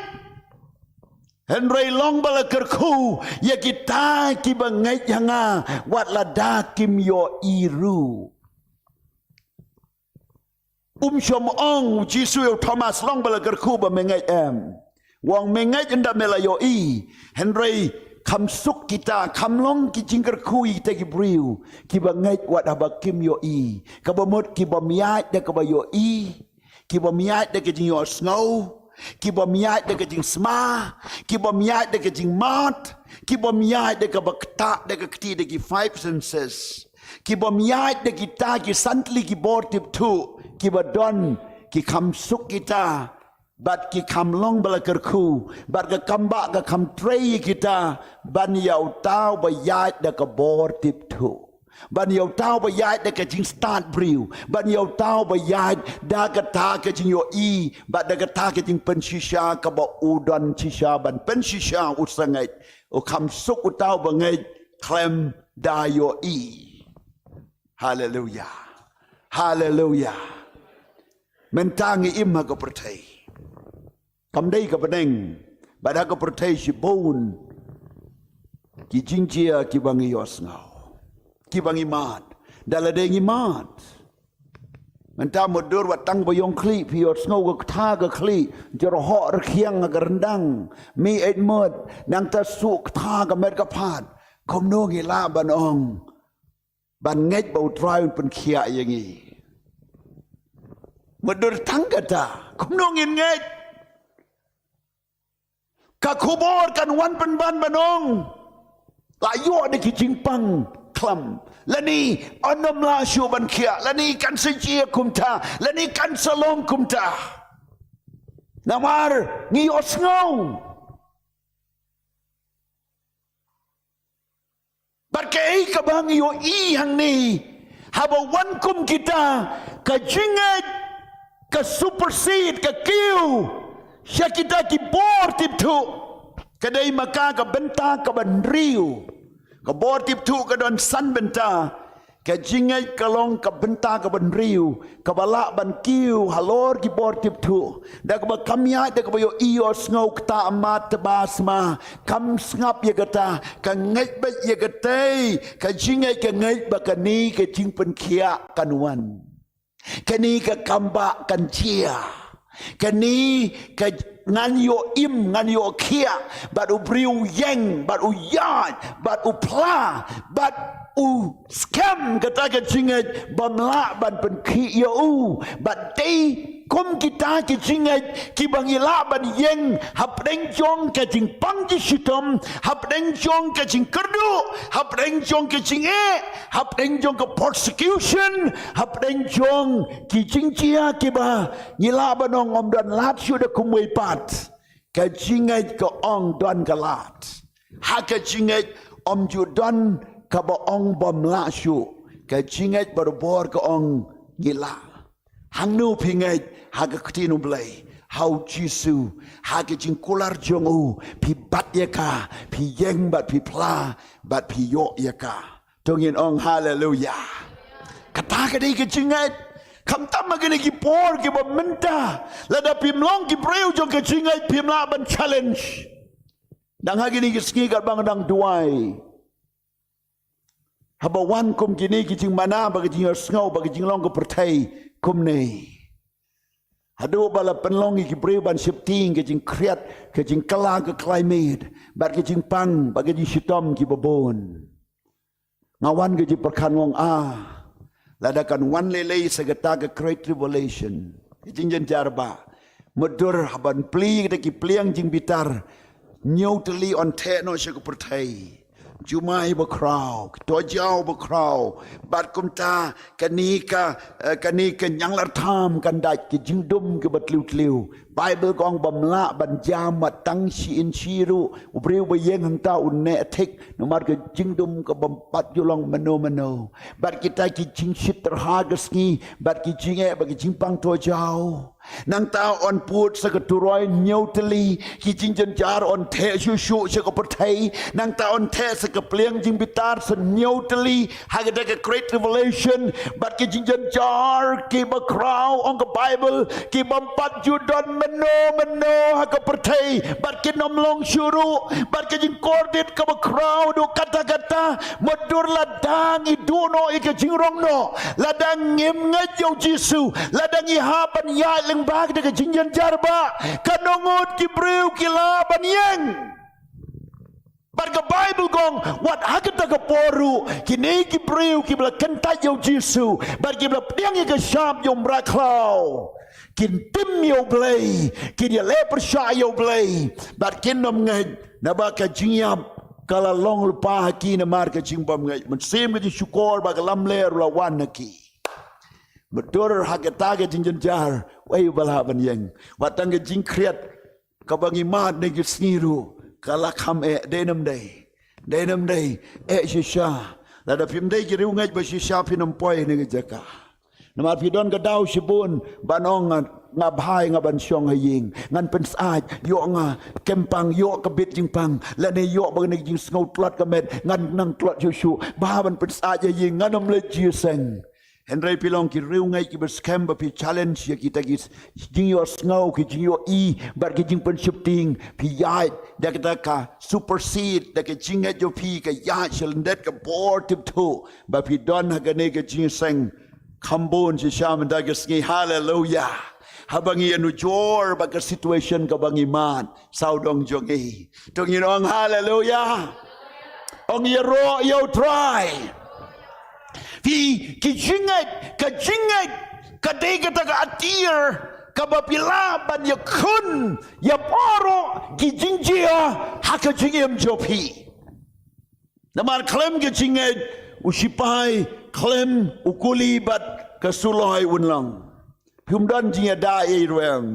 Hynrei long ba la kyrkhu ïa kita kiba ngeit ïa nga, wat lada kim ïohi ruh. Um shym ong u Jisu ïa u Thomas, long ba la kyrkhu ba me ngeit, em. U ong me ngeit ynda me la ïohi. Hynrei kham suk kita, kham long ki jingkyrkhu ïa kita ki briew kiba ngeit wat haba kim ïohi. Kaba mut ki bym ïaid da kaba ïohi, ki bym ïaid da ka jingïohsngew, ki bym ïaid da ka jingsma, ki bym ïaid da ka jingmad, ki bym ïaid da kaba ktah, da ka kti, da ki five senses. Ki bym ïaid da kita ki san tylli ki bor tip thuh kiba don, ki kham suk kita, bad ki kham long ba la kyrkhu, bad ka kam ba ka kham trei ïa kita ban ïa uta uba ïaid da ka bor tip thuh, ban ïa uta uba ïaid da ka jingstad briew, ban ïa uta uba ïaid da kata ka jingïohi bad da kata ka jingpynshisha kaba u don shisha ban pynshisha u sangeh. U kham suk uta uba ngeit khlem da ïohi. Haleluya. Haleluya. Mynta ngi im ha ka pyrthei. Kam dei ka bneng, bad ha ka pyrthei shibun ki jingjia kiba ngi ïohsngew, kiba ngi mad, da lade ngi mad. Mynta mutdur wat tang ba ïong khlieh, phi ïohsngew ka kata ka khlieh, jyrhoh rkhiang ha ka ryndang, mih eit mut, nangta suk kata ka met ka phad, kumno ngi lah ban ong, ban ngeit ba U Trai un pynkhiah ïa ngi. Mutdur tang kata, kumno ngin ngeit? Ka khubor kan wan pynban ban ong, la ïoh da ki jingpang khlem. Lane, ym lah shuh ban khiah. Lane, kan sa jia kumta. Lane, kan sa long kumta. Namar, ngi ïohsngew. Bad kaei kaba ngi ïohi hangne, haba wan kum kita, ka jingngeit, ka supersede, ka kiew sha kita ki bor tipthuh. Ka dei ma ka ka bynta kaba hynriew. Ka bor tipthuh ka don san bynta. Ka jingngeit ka long ka bynta kaba hynriew, kaba lah ban kiew halor ki bor tipthuh. Da kaba kam ïaid, da kaba ïohi ïohsngew kata, mat tba sma, kam sngap ïa kata, ka ngeit beit ïa katei, ka jingngeit ka ngeit ba kane ka jingpynkhiah kan wan. Kane ka kambah kan jia. Kane ka ngan ïoh im, ngan ïoh khiah, bad u briew u ïeng, bad u ïaid, bad u phla, bad u skhem kata ka jingngeit, bym lah ban pynkhih ïa u, bad dei kum kita ki jingngeit, kiba ngi lah ban ïeng, hapdeng jong ka jingpang jingshitom, hapdeng jong ka jingkyrduh, hapdeng jong ka jingeh, hapdeng jong ka persecution, hapdeng jong ki jingjia kiba ngi lah ban ong ym don lad shuh da kumwei pat. Ka jingngeit ka ong don ka lad. Ha ka jingngeit ym ju don kaba ong bym lah shuh. Ka jingngeit barabor ka ong ngi lah. Hangno phi ngeit, ha ka ktien U Blei, ha U Jisu, ha ka jingkular jong u, phi bat ïa ka, phi ïeng bad phi phla, bad phi ïoh ïa ka. To ngin ong haleluya. Kata ka dei ka jingngeit. Khamtam ha kine ki por kiba mynta, lada phim long ki briew jong ka jingngeit phim lah ban challenge. Dang ha kine ki sngi katba nga dang duwai, haba wan kum kine ki jingmana, ba ka jingïohsngew, ba ka jinglong ka pyrthei kumne. Haduh ba la pynlong ïa ki briew ban sheptieng ka jingkhriat, ka jingkylla ka climate, bad ka jingpang, bad ka jingshitom kiba bun. Nga wan ka jingpyrkhat, nga ong, ah, lada kan wan lei lei sa kata ka Great Tribulation, ka jingjynjar bah, mutdur haba plie kita ki pliang jingbitar, hynñiew tylli yn theh noh sha ka pyrthei. Jumai bakhraw, to jaw bakhraw, bad kumta kane ka, eh, kane ka ñianglartham kan dait, ki jingdum kiba tliw tliw. Baibl ka ong bym lah ban jam wat tang shi inshi ruh. U briew ba ïeng hangta un neh thik, namar ka jingdum ka bym pat ju long mano mano. Bad kita ki jingshit tyrha ka sngi, bad ki jingeh, bad ki jingpang to jaw. Nangta yn put sa ka turoi hynñiew tylli, ki jingjynjar yn theh shuh shuh sha ka pyrthei. Nangta yn theh sa ka pliang jingbitar sa hynñiew tylli, ha kata ka Great Tribulation, bad ki jingjynjar kiba khraw, ong ka Baibl, ki bym pat ju don mynno mynno ha ka pyrthei, bad kin ym long shuh ruh, bad ka jingkordit kaba khraw duh katta katta, mutdur lada ngi duh noh ïa ka jingrong noh, lada ngim ngeit ïa U Jisu, lada ngi hap ban ïaid lyngba da ka jingjynjar bah, katno ngut ki briew ki lah ban ïeng. Bad ka Baibl ka ong, wat ha kata ka por ruh, kine ki briew kiba la kyntait ïa U Jisu, bad kiba la pdiang ïa ka shap jong u mrad khlaw, kin tim ïa U Blei, kin ïaleh pyrshah ïa U Blei, bad kin ym ngeit, naba ka jingïap ka la long lypa ha ki namar ka jingbymngeit. Mynsiem ka jingshukor bad ka lamler la wan ha ki. Mutdur ha kata ka jingjynjar, wei uba lah ban ïeng. Wat tang ka jingkhriat kaba ngi mad ne ki sngi ruh, ka la kham eh, dei ne ym dei? Dei ne ym dei? Eh shisha. Lada phim dei ki riewngeit ba shisha phin ym poi ne ka jaka. Namar phi don ka daw shibun ban ong, nga Nga bha ïa nga ban shong ha ïing, ngan pynsyaid, ïoh nga kempang, ïoh ka bit jingpang, lane ïoh ba kane ka jingsngew tlot ka met, ngan nang tlot shuh shuh, bha ban pynsyaid ha ïing, ngan ym leit jingïaseng. Hynrei phi long ki riewngeit kiba skhem ba phi challenge ïa kita ki jingïohsngew, ki jingïohi bad ki jingpynsheptieng, phi ïaid da kata ka supersede, da ka jingngeit jong phi ka ïaid sha lyndet ka bor tipthuh, ba phi don ha kane ka jingïaseng kham bun shisha mynta ka sngi. Haleluya. Haba ngi ïanujor bad ka situation kaba ngi mad, sawdong jong ngi, to ngin ong haleluya. Ong ïaroh ïa U Trai. Phi, ki jingngeit, ka jingngeit ka dei kata ka atiar kaba phi lah ban ïakhun ïa baroh ki jingjia ha ka jingim jong phi. Namar khlem ka jingngeit, u shipai khlem, u kuli bad ka suloi un long. Phim don jingïada ïa i rweng.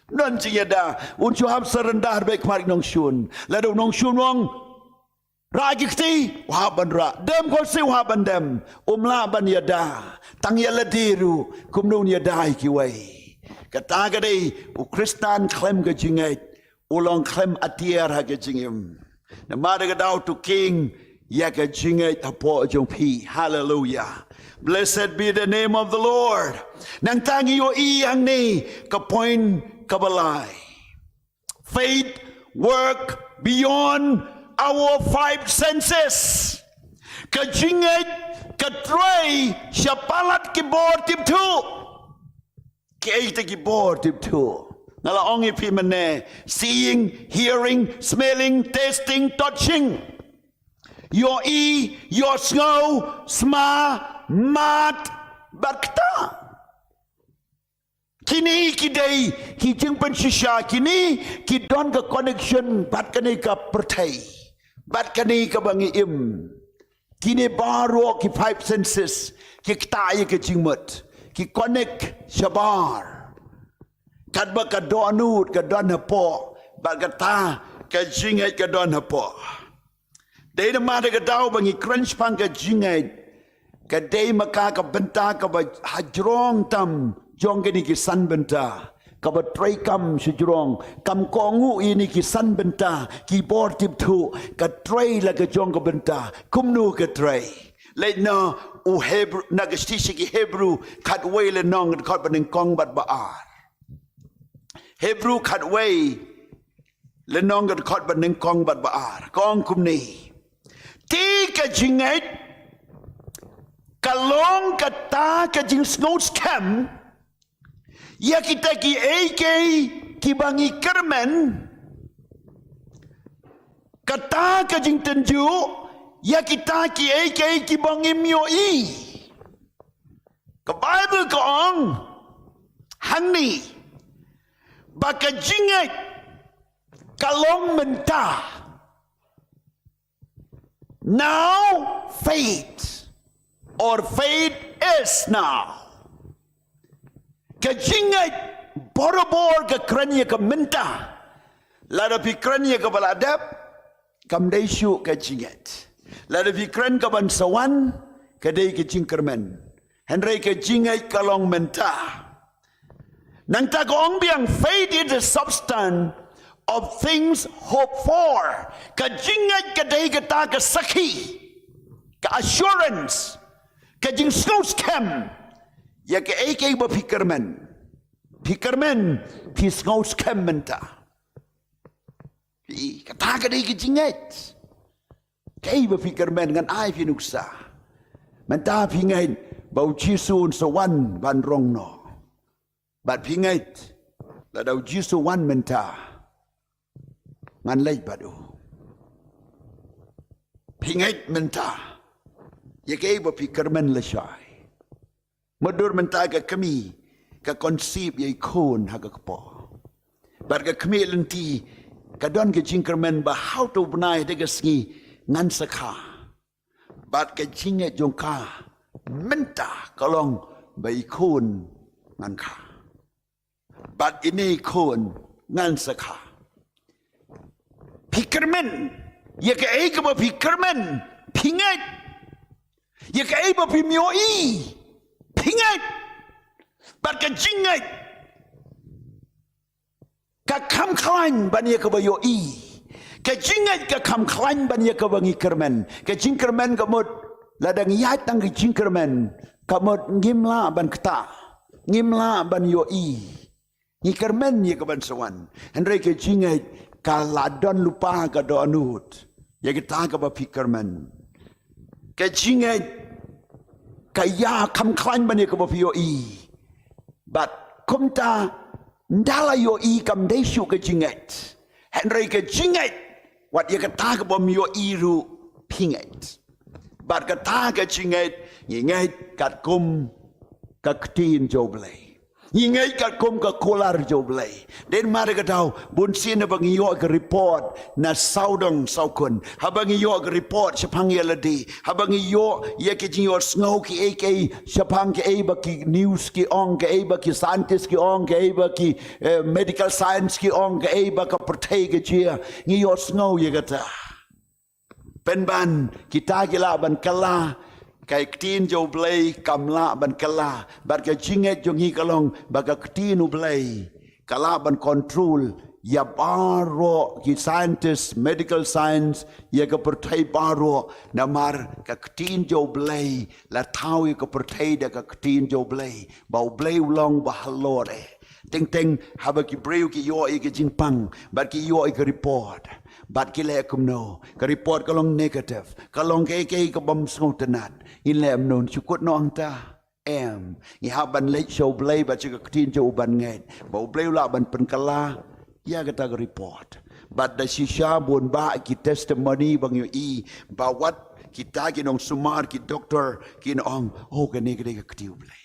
Phim don jingïada. Un shu hap surrender beit khmat ki nongshun. Lada u nongshun u ong, rah ki kti, u hap ban rah. Dem khun sih, u hap ban dem. Um lah ban ïada. Tang ïa lade ruh, kumno un ïada ïa kiwei. Kata ka dei u Khristan khlem ka jingngeit, u long khlem atiar ha ka jingim. Namar kata ka daw to king ïa ka jingngeit hapoh jong phi. Haleluya. Blessed be the name of the Lord. Nangta ngi ïohi hangne ka point kaba lai. Faith work beyond our five senses. Ka jingngeit ka trei sha palat ki bor tipthuh. Ki ei te ki bor tipthuh. Nga la ong ïa phi mynne, seeing, hearing, smelling, tasting, touching. Ïohi, ïohsngew, sma, mad, bad ktah. Kine ki dei ki jingpynshisha, kine ki don ka connection bad kane ka pyrthei, bad kane kaba ngi im. Kine baroh ki five senses ki ktah ïa ka jingmut, ki connect shabar. Katba ka dohnud ka don hapoh, bad kata ka jingngeit ka don hapoh. Dei namar kata ka daw ba ngi kren shaphang ka jingngeit, ka dei ma ka ka bynta kaba hajrong tam jong kine ki san bynta, kaba trei kam shajrong, kam kohnguh ïa kine ki san bynta, ki bor tipthuh, ka trei la ka jong ka bynta. Kumno ka trei? Leit na u Hebru, na ka shithi sha ki Hebru khatwei lynnong ka dkhot banyngkong bad ba ar. Hebru khatwei lynnong ka dkhot banyngkong bad ba ar. Ka ong kumne. Te ka jingngeit ka long kata ka jingsngewskhem ïa kita kiei kiei kiba ngi kyrmen, kata ka jingtynjuh ïa kita kiei kiei kiba ngim ïohi. Ka Baibl ka ong hangne ba ka jingngeit ka long mynta. Now faith, or faith is now. Ka jingngeit borabor ka kren ïa ka mynta. Lada phi kren ïa kaba la dep, kam dei shuh ka jingngeit. Lada phi kren kaban sa wan, ka dei ka jingkyrmen. Hynrei ka jingngeit ka long mynta. Nangta ka ong biang, faith is the substance of things hoped for. Ka jingngeit ka dei kata ka sakhi, ka assurance, ka jingsngewskhem ïa kaei kaei ba phi kyrmen. Phi kyrmen, phi sngewskhem mynta. Phi, kata ka dei ka jingngeit. Kaei ba phi kyrmen ngan ai phi nuksa. Mynta phi ngeit ba U Jisu un sa wan ban rong noh. Bad phi ngeit lada U Jisu wan mynta, ngan leit bad u. Phi ngeit mynta ïa kaei ba phi kyrmen lashai. Mutdur mynta ka kmie ka conceive ïa i khun ha ka kpoh. Bad ka khmih lynti ka don ka jingkyrmen ba ha uto u bnai, ha ka sngi ngan sa kha. Bad ka jingngeit jong ka mynta ka long ba i khun ngan kha. Bad ine i khun ngan sa kha. Phi kyrmen ïa kaei kaba phi kyrmen, phi ngeit. Ïa kaei ba phim ïohi, phi ngeit. Bad ka jingngeit Ka kham khlaiñ ban ïa kaba ïohi. Ka jingngeit ka kham khlaiñ ban ïa kaba ngi kyrmen. Ka jingkyrmen ka mut, lada ngi ïaid tang ka jingkyrmen, ka mut ngim lah ban ktah, ngim lah ban ïohi. Ngi kyrmen ïa kaban sa wan. Hynrei ka jingngeit ka la don lypa ka dohnud ïa kata kaba phi kyrmen. Ka jingngeit ka ïa kham khlaiñ ban ïa kaba phi ïohi. Bad kumta, ynda la ïohi kam dei shuh ka jingngeit. Hynrei ka jingngeit, wat ïa kata kabym ïohi ruh phi ngeit. Bad kata ka jingngeit, ngi ngeit katkum ka ktien jong U Blei. Ngi ngeit katkum ka kular jong U Blei. Dei namar kata, bunsien haba ngi ïoh ka report na sawdong sawkun, haba ngi ïoh ka report shaphang ïa lade, haba ngi ïoh ïa ki jingïohsngew kiei kiei shaphang kaei ba ki news ki ong, kaei ba ki scientist ki ong, kaei ba ki, eh, medical science ki ong, kaei ba ka pyrthei ka jia, ngi ïohsngew ïa kata. Pynban kita ki lah ban kylla, ka ktien jong U Blei kam lah ban kylla. Bad ka jingngeit jong ngi ka long ba ka ktien U Blei ka lah ban control ïa baroh ki scientist, medical science, ïa ka pyrthei baroh. Namar ka ktien jong U Blei, la thaw ïa ka pyrthei da ka ktien jong U Blei. Ba U Blei u long ba halor eh. Teng teng haba ki briew ki ïoh ïa ka jingpang, bad ki ïoh ïa ka report, bad ki leh kumno? Ka report ka long negative, ka long kaei kaei kabym sngewtynnat. Ngin leh kumno? Shu kut noh hangta? Em, ngi hap ban leit sha U Blei bad sha ka ktien jong u ban ngeit ba U Blei u lah ban pynkylla ïa kata ka report. Bad da shisha bun bah ki testimony ba ngi ïohi, ba wat kita ki nongsumar, ki doktor, kin ong, oh, kane ka dei ka ktien U Blei.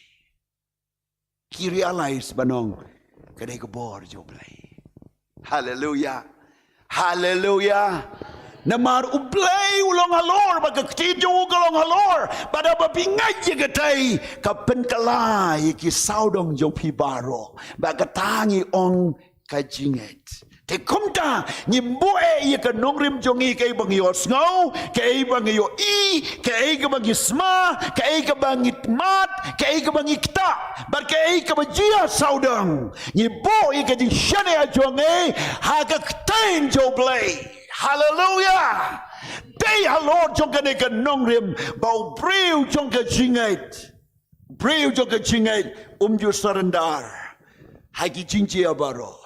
Ki realize ba nong, ka dei ka bor jong U Blei. Haleluya. Haleluya. Namar U Blei u long halor, bad ka ktien jong u ka long halor. Bad haba phi ngeit ïa katai, ka pynkylla ïa ki sawdong jong phi baroh. Bad kata ngi ong ka jingngeit. Te kumta, ngim buh eh ïa ka nongrim jong ngi, kaei ba ngi ïohsngew, kaei ba ngi ïohi, kaei kaba ngi sma, kaei kaba ngi mad, kaei kaba ngi ktah, bad kaei kaba jia sawdong. Ngi buh ïa ka jingshaniah jong ngi ha ka ktien jong U Blei. Haleluya. Dei halor jong kane ka nongrim ba u briew jong ka jingngeit, briew jong ka jingngeit, um ju surrender ha ki jingjia baroh.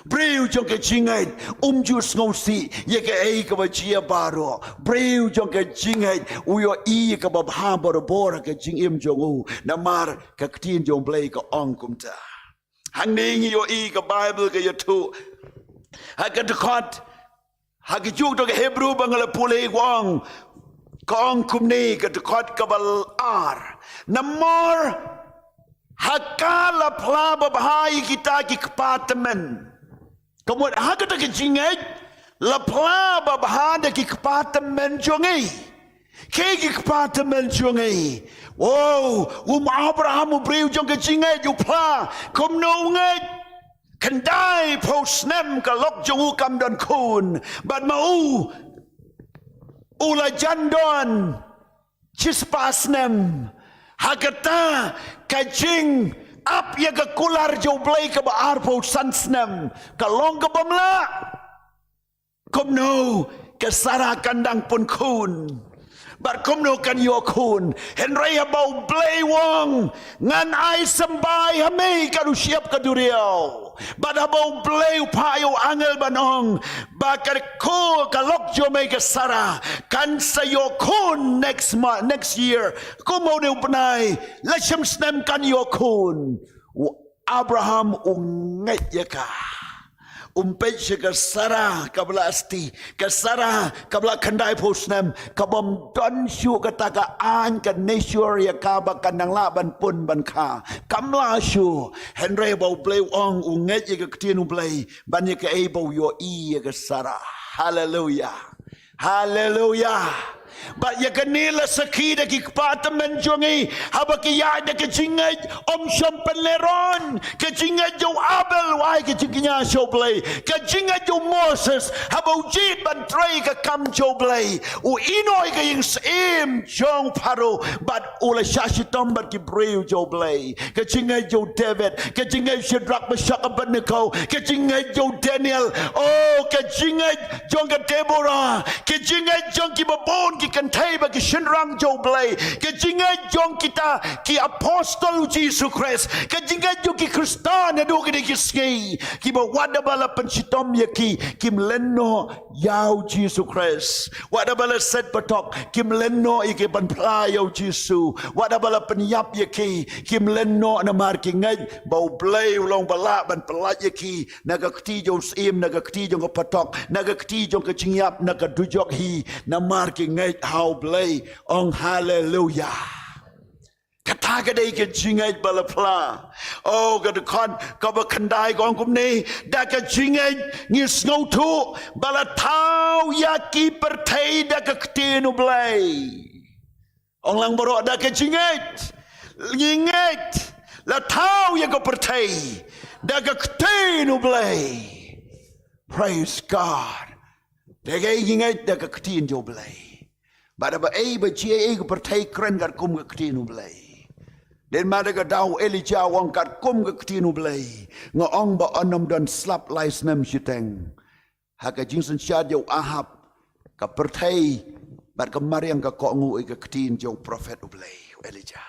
Briew jong ka jingngeit, um ju sngewsih ïa kaei kaba jia baroh. Briew jong ka jingngeit, u ïohi ïa kaba bha barabor ha ka jingim jong u. Namar ka ktien jong U Blei ka ong kumta. Hangne ngi ïohi ka Baibl ka ïathuh ha ka dkhot, ha ka juk jong ka Hebru ba nga la pule, ka ong, ka ong kumne, ka dkhot kaba ar. Namar ha ka la phla babha ïa kita ki kpa tymmen. Ka mut ha kata ka jingngeit, la phla babha da ki kpa tymmen jong ngi. Kaei ki kpa tymmen jong ngi? Wow, um Abraham, u briew jong ka jingngeit, u phla kumno u ngeit. Khyndai phew snem ka lok jong u kam don khun. Bad ma u, u la jan don shispah snem. Ha kata ka jingap ïa ka kular jong U Blei kaba arphew san snem, ka long kabym lah. Kumno ka Sara kan dang pun khun? Bad kumno kan ïoh khun? Hynrei haba U Blei u ong, ngan ai symbai ha me kat u shyiap ka duriaw. Bad haba U Blei u phah ïa u angel ban ong ba ka ko, ka lok jong me ka Sara kan sa ïoh khun next month, next year. Kum une u bnai, la shim snem kan ïoh khun. U Abraham u ngeit ïa ka. Um peit sha ka Sara kaba la sti, ka Sara kaba la khyndai phew snem, kabym don shuh kata ka aiñ, ka nature ïa ka ba kan nang lah ban pun ban kha. Kam lah shuh. Hynrei ba U Blei u ong, u ngeit ïa ka ktien U Blei ban ïa kaei ba u ïohi ïa ka Sara. Haleluya. Haleluya. Bad ïa kane la sakhi da ki kpa tymmen jong ngi, haba ki ïaid da ka jingngeit, ym shym pynlehraiñ. Ka jingngeit jong u Abel u ai ka jingkñia sha U Blei. Ka jingngeit jong u Moses, haba u jied ban trei ka kam jong U Blei, u inoi ka ïing syiem jong Pharaoh, bad u la shah shitom bad ki briew jong U Blei. Ka jingngeit jong u David, ka jingngeit Shadrach, Meshach, Abednego, ka jingngeit jong u Daniel, oh, ka jingngeit jong ka Deborah, ka jingngeit jong kiba bun ki kynthei bad ki shynrang jong U Blei, ka jingngeit jong kita ki apostol u Jisu Khrist, ka jingngeit jong ki Khristan naduh kine ki sngi, kiba wat haba la pynshitom ïa ki, kim len noh ïa u Jisu Khrist. Wat haba la set patok, kim len noh ïa ki ban phla ïa u Jisu. Wat haba la pynïap ïa ki, kim len noh namar ki ngeit ba U Blei u long ba lah ban pyllait ïa ki na ka kti jong u syiem, na ka kti jong ka patok, na ka kti jong ka jingïap, na ka dujok hi, namar ki ngeit ha U Blei. Ong haleluya. Kata ka dei ka jingngeit ba la phla. Oh, ka dkhot kaba khyndai ka ong kumne, da ka jingngeit ngi sngewthuh ba la thaw ïa ki pyrthei da ka ktien U Blei. Ong lang baroh, da ka jingngeit ngi ngeit la thaw ïa ka pyrthei da ka ktien U Blei. Praise God. Da ka jingngeit da ka ktien jong U Blei. Bad haba ei ba jia ei ka pyrthei kren katkum ka ktien U Blei. Dei ma da ka daw Elijah u ong katkum ka ktien U Blei, nga ong ba yn ym don slap lai snem shiteng. Ha ka jingsynshar jong u Ahab, ka pyrthei bad ka mariang ka kohnguh ïa ka ktien jong u prophet U Blei, u Elijah.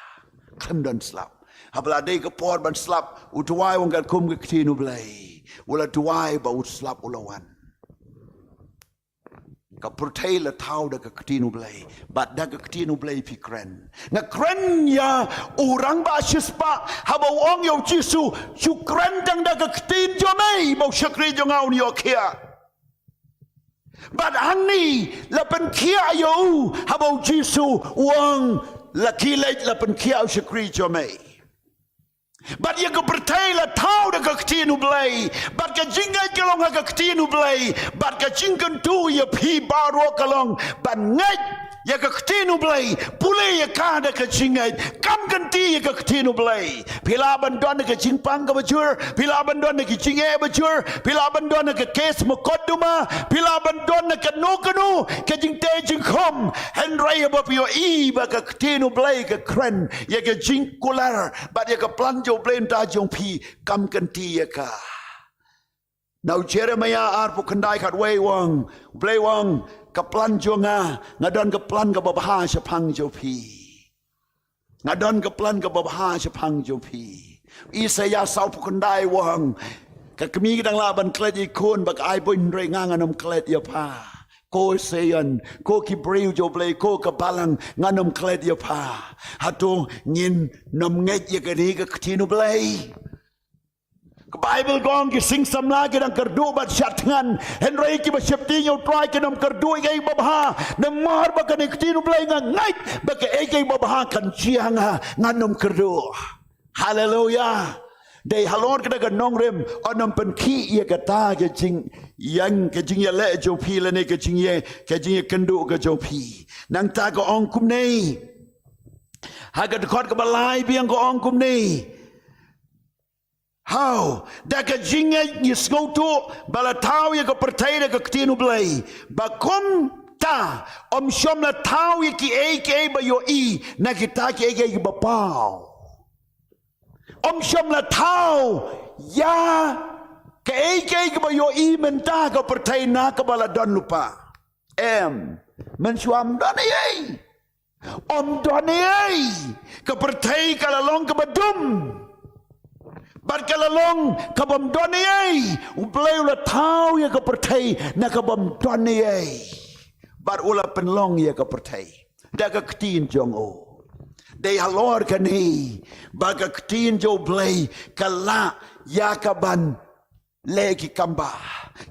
Khlem don slap. Haba la dei ka por ban slap, u duwai u ong katkum ka ktien U Blei. U la duwai ba u slap u la wan. Ka pyrthei la thaw da ka ktien U Blei, bad da ka ktien U Blei phi kren. Nga kren ïa u rangbah shispah, haba u ong ïa u Jisu, shu kren tang da ka ktien jong mei, ba u shakri jong nga un ïoh khiah. Bad hangne la pynkhiah ïa u, haba u Jisu u ong, la khie leit, la pynkhiah u shakri jong mei. Bad ïa ka pyrthei la thaw da ka ktien U Blei. Bad ka jingngeit ka long ha ka ktien U Blei. Bad ka jingkyntu ïa phi baroh ka long ban ngeit ïa ka ktien U Blei. Pule ïa ka da ka jingngeit. Kam kynti ïa ka ktien U Blei. Phi lah ban don ka jingpang kaba jur. Phi lah ban don ka jingeh ba jur. Phi lah ban don ka kes mukotduma. Phi lah ban don kano kano ka jingteh jingkhum. Hynrei haba phi ïohi ba ka ktien U Blei ka kren ïa ka jingkular bad ïa ka plan jong U Blei mynta jong phi, kam kynti ïa ka. Na u Jeremiah arphew khyndai khatwei u ong, U Blei u ong, ka plan jong nga, nga don ka plan kaba bha shaphang jong phi. Nga don ka plan kaba bha shaphang jong phi. Isaiah sawphew khyndai u ong, ka kmie ka dang lah ban klet ïa i khun, ba ka ai buiñ, hynrei nga ngan ym klet ïa pha. Ko Zion, ko ki briew jong U Blei, ko ka balang, ngan ym klet ïa pha. Hato ngin ym ngeit ïa kane ka ktien U Blei? Ka Baibl ka ong ki sing samla ki dang kyrduh bad shad thngan, hynrei kiba sheptieng ïa U Trai kin ym kyrduh ïa kaei ba bha. Namar ba kane ka ktien U Blei nga ngeit ba kaei kaei ba bha kan jia ha nga, ngan ym kyrduh. Haleluya. Dei halor kata ka nongrim, yn ym pynkhih ïa kata ka jingïeng, ka jingïaleh jong phi lane ka jingïa, ka jingïakynduh ka jong phi. Nangta ka ong kumne. Ha ka dkhot kaba lai biang ka ong kumne. Haw, da ka jingngeit ngi sngewthuh ba la thaw ïa ka pyrthei da ka ktien U Blei. Ba kumta, ym shym la thaw ïa kiei kiei ba ïohi na kita kiei kiei kiba paw. Ym shym la thaw ïa kaei kaei kaba ïohi mynta ka pyrthei na kaba la don lypa. Em, mynshuwa ym don ei ei. Ym don ei ei. Ka pyrthei ka la long kaba dum. Bad ka la long kaba ym don ei ei. U Blei u la thaw ïa ka pyrthei na kaba ym don ei ei. Bad u la pynlong ïa ka pyrthei da ka ktien jong u. Dei halor kane ba ka ktien jong U Blei ka lah ïa ka ban leh ki kam ba.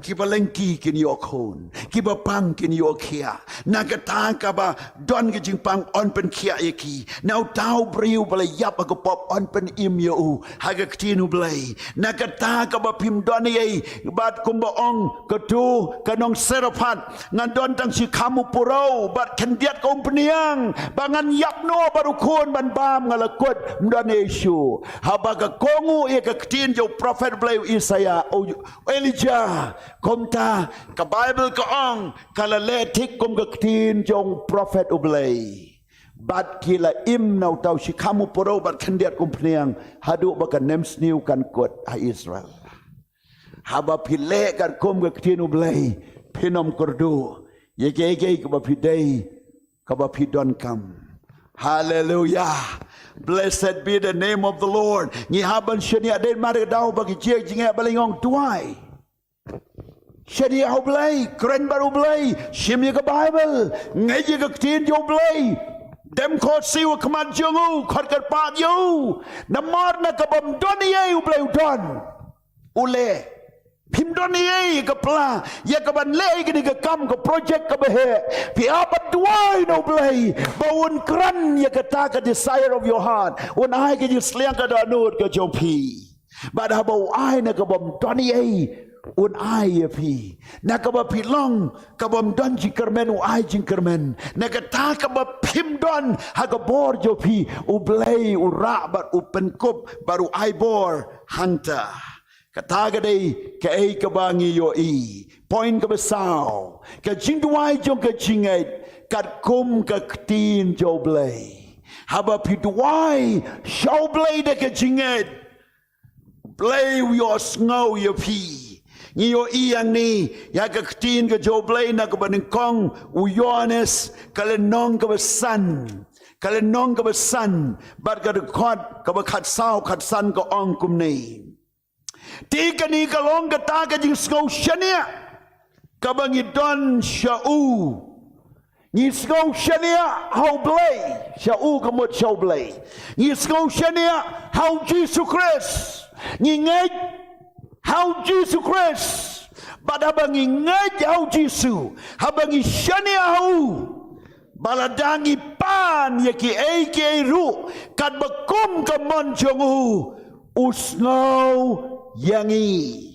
Kiba lyngkhi kin ïoh khun, kiba pang kin ïoh khiah. Na kata kaba don ka jingpang yn pynkhiah ïa ki. Na uta u briew ba la ïap ha ka pop yn pynim ïa u ha ka ktien U Blei. Na kata kaba phim don ei ei, bad kumba ong kato ka nong Sarephath, ngan don tang shi kham u puro bad khyndiat ka umphniang, ba ngan ïap noh bad u khun ban bam, nga la kut, ym don ei ei shuh. Haba ka kohnguh ïa ka ktien jong u prophet Blei u Isaiah, u Elijah, kumta ka Bible ka ong, ka la leh thik kum ka ktien jong u prophet U Blei. Bad ki la im na uta u shi kham u puro bad khyndiat ka umphniang, haduh ba ka nemsniew kan kut ha Israel. Haba phi leh katkum ka ktien U Blei, phin ym kyrduh ïa kiei kiei kaba phi dei, kaba phi donkam. Hallelujah. Blessed be the name of the Lord. Ngi hap ban shaniah dei namar ka daw ba ki jingeh ba la ong duwai. Shaniah ha U Blei, kren bad U Blei, shim ïa ka Bible, ngeit ïa ka ktien jong U Blei. Dem khot siew ha khmat jong u, khot kyrpad ïa u. Namar na kabym don ei ei U Blei u don. U leh. Phim don ei ei ka pla ïa kaban leh ïa kane ka kam, ka project kaba heh. Phi hap ban duwai na U Blei ba un kren ïa kata ka desire of your heart. Un ai ka jingsliang ka dohnud ka jong phi. Bad haba u ai na kabym don ei ei, un ai ïa phi. Na kaba phi long kabym don jingkyrmen, u ai jingkyrmen. Na kata kaba phim don ha ka bor jong phi, U Blei u rah bad u pynkup bad u ai bor hangta. Kata ka dei kaei kaba ngi ïohi. Point kaba saw, ka jingduwai jong ka jingngeit katkum ka ktien jong U Blei. Haba phi duwai sha U Blei da ka jingngeit, U Blei u ïohsngew ïa phi. Ngi ïohi hangne ïa ka ktien ka jong U Blei na kaba nyngkong u Ïoannis, ka lynnong kaba san, ka lynnong kaba san bad ka dkhot kaba khatsaw khatsan, ka ong kumne. Te kane ka long kata ka jingsngew shaniah kaba ngi don sha u. Ngi sngew shaniah ha U Blei, sha u ka mut sha U Blei. Ngi sngew shaniah ha U Jisu Khrist. Ngi ngeit ha U Jisu Khrist. Bad haba ngi ngeit ha U Jisu, haba ngi shaniah ha u, ba lada ngi pan ïa kiei kiei ruh katba kum ka mon jong u, u sngew ïa ngi.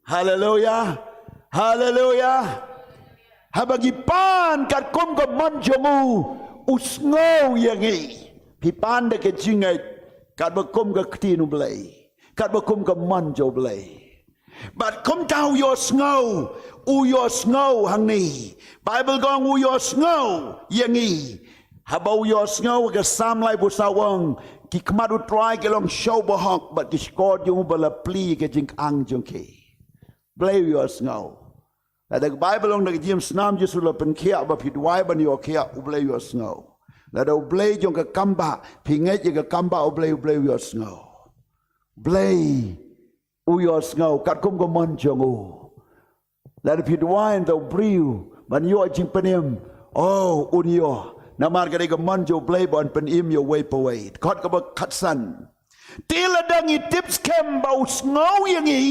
Haleluya. Haleluya. Haba ngi pan katkum ka mon jong u, u sngew ïa ngi. Phi pan da ka jingngeit katba kum ka ktien U Blei, katba kum ka mon jong U Blei. Bad kumta u ïohsngew, u ïohsngew hangne. Bible ka ong u ïohsngew ïa ngi. Haba u ïohsngew, ka Salm laiphew saw u ong, ki khmat U Trai ki long sha u bahok bad ki shkor jong u ba la plie ka jingkhang jong ki. Blei u ïohsngew. Lada ka Bible ong da ka jingïasnam Jisu la pynkhiah ba phi duwai ban ïohkhiah, U Blei u ïohsngew. Lada U Blei jong ka kambah, phi ngeit ïa ka kambah U Blei, U Blei u ïohsngew. Blei u ïohsngew katkum ka mon jong u. Lada phi duwai ïa u briew ban ïoh jingpynim, oh, un ïoh. Namar ka dei ka mon jong U Blei ban pynim ïa uwei pa uwei. Kot kaba khatsan. Te lada ngi tip skhem ba u sngew ïa ngi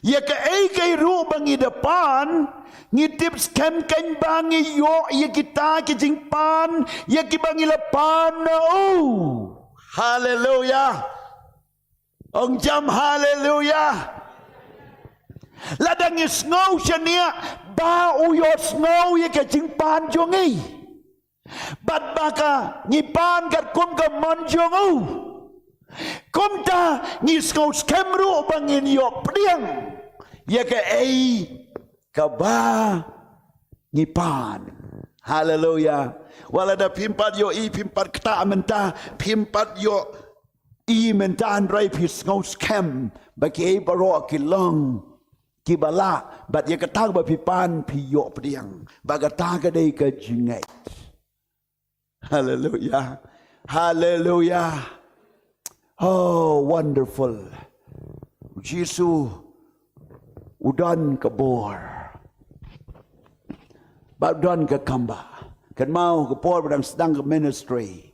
ïa kaei kaei ruh ba ngi da pan, ngi tip skhem kein ba ngi ïoh ïa kita ki jingpan ïa kiba ngi la pan na u. Haleluya. Ong jam haleluya. Lada ngi sngew shaniah ba u ïohsngew ïa ka jingpan jong ngi, bad ba ka ngi pan katkum ka mon jong u, kumta ngi sngew skhem ruh ba ngin ïoh pdiang ïa kaei kaba ngi pan. Haleluya. Wat lada phim pat ïohi, phim pat ktah mynta, phim pat ïohi mynta, hynrei phi sngew skhem ba kiei baroh ki long kiba lah, bad ïa kata ba phi pan phi ïoh pdiang. Bad kata ka dei ka jingngeit. Haleluya. Haleluya. Oh, wonderful. Jisu u don ka bor bad u don ka kambah. Kynmaw ka por ba dang sdang ka ministry,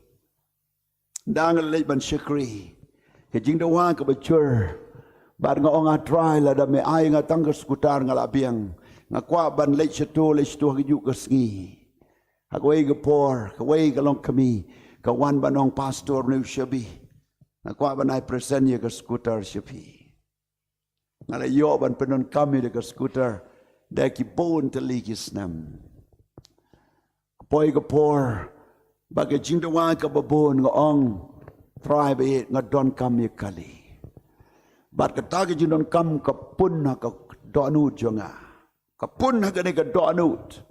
dang leit ban shakri, ka jingdawa kaba jur Bad nga ong, ah Trai, lada me ai nga tang ka skutar nga la biang. Nga kwah ban leit shato leit shato ha kajuh ka sngi. Ha kawei ka por, kawei ka longkmie ka wan ban ong, Pastor, une u shabi, nga kwah ban ai present ïa ka skutar sha phi. Nga la ïoh ban pyndonkam ïa ka skutar da ki bun tylli ki snem. Ka poi ka por, bad ka jingdawa kaba bun, nga ong, Trai baieit, nga donkam ïa ka kali. Bad kata ka jingdonkam ka pun ha ka dohnud jong nga. Ka pun ha kane ka dohnud.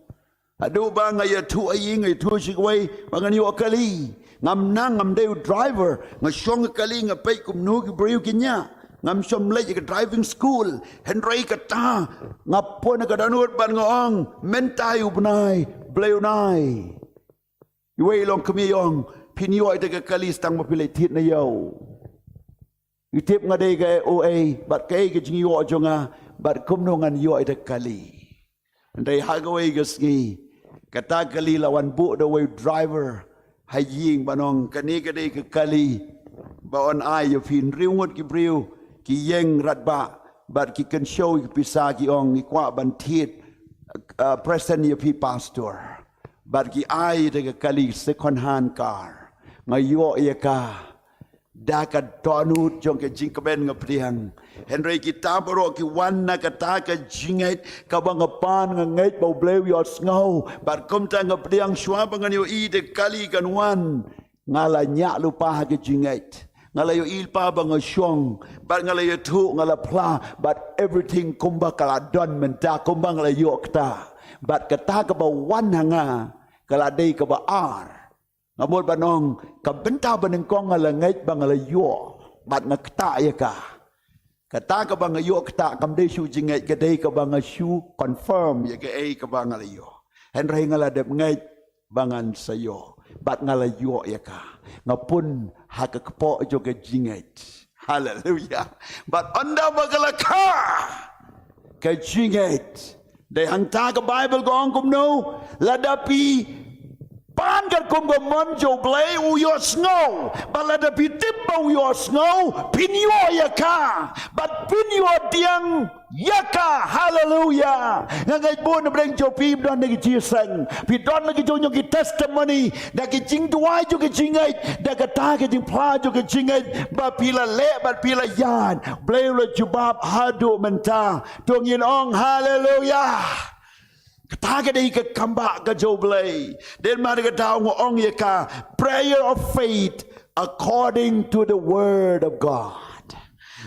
Haduh ba nga ïathuh ha ïing, nga ïathuh sha kiwei ba ngan ïoh kali. Ngam nang, ngam dei u driver. Nga shong ha ka kali, nga peit kumno ki briew ki ñiah. Ngam shym leit ïa ka driving school. Hynrei kata, nga pun ha ka dohnud bad nga ong, mynta ïa u bnai, Blei un ai. Iwei i longkmie i ong, phin ïoh ïa ka kali tang ba phi leit thied na ïew. I tip nga dei ka O A, bad kaei ka jingïoh jong nga, bad kumno ngan ïoh ïa ka kali. Hynrei ha kawei ka sngi, kata ka kali la wan buh da uwei u driver ha ïing, ban ong, kane ka dei ka kali ba yn ai ïa phi. Hynriew ngut ki briew ki ïeng radbah bad ki kynshew ïa ki pisa, ki ong, ngi kwah ban thied, ah, present ïa phi, Pastor. Bad ki ai ïa ka kali, second hand car. Nga ïoh ïa ka da ka dohnud jong ka jingkmen, nga pdiang. Hynrei kita baroh ki wan na kata ka jingngeit kaba nga pan, nga ngeit ba U Blei u ïohsngew. Bad kumta nga pdiang, shuwa ba ngan ïohi da ka kali kan wan, nga la ñiah lypa ha ka jingngeit. Nga la ïohi lypa ba nga shong, bad nga la ïathuh, nga la phla, bad everything kumba ka la don mynta, kumba nga la ïoh kata. Bad kata kaba wan ha nga ka la dei kaba ar. Nga mut ban ong, ka bynta banyngkong nga la ngeit ba nga la ïoh, bad nga ktah ïa ka. Kata kaba nga ïoh ktah kam dei shu jingngeit, ka dei kaba nga shu confirm ïa kaei kaba nga la ïoh. Hynrei nga la dep ngeit ba ngan sa ïoh, bad nga la ïoh ïa ka. Nga pun ha ka kpoh jong ka jingngeit. Haleluya. Bad ynda ba ka la kha ka jingngeit, dei hangta ka Baibl ka ong kumno, lada phi pan katkum ka mon jong U Blei, u ïohsngew. Bad lada phi tip ba u ïohsngew, phin ïoh ïa ka. Bad phin ïoh pdiang ïa ka. Haleluya. Nga ngeit bun na pdeng jong phi don na ki jingïaseng, phi don na ki jong jong ki testimony, na ki jingduwai jong ki jingngeit, da kata ka jingphla jong ki jingngeit ba phi la leh bad phi la ïaid. Blei u la jubab haduh mynta. To ngin ong haleluya. Kata ka dei ka kambah ka jong U Blei. Dei namar kata nga ong ïa ka, prayer of faith according to the word of God.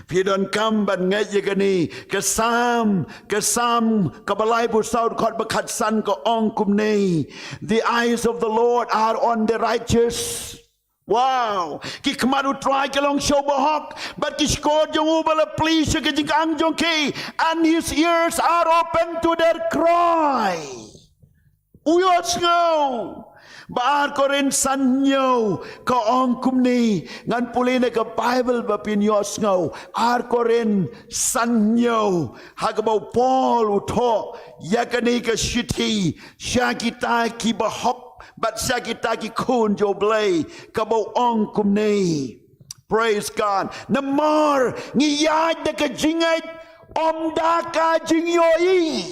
Phi donkam ban ngeit ïa kane, ka Salm, ka Salm kaba laiphew saw, dkhot ba khatsan ka ong kumne, the eyes of the Lord are on the righteous. Wow! Ki khmat U Trai ki long sha u bahok, bad ki shkor jong u ba la plie sha ka jingkang jong ki, and his ears are open to their cry. U ïohsngew. Ba Ar Korinth san hynñiew ka ong kumne, ngan pule na ka Baibl ba phin ïohsngew. Ar Korinth san hynñiew, ha kaba u Paul u thoh ïa kane ka shithi sha kita ki bahok bad sha kita ki khun jong U Blei, kaba u ong kumne. Praise God. Namar ngi ïaid da ka jingngeit, ym da ka jingïohi.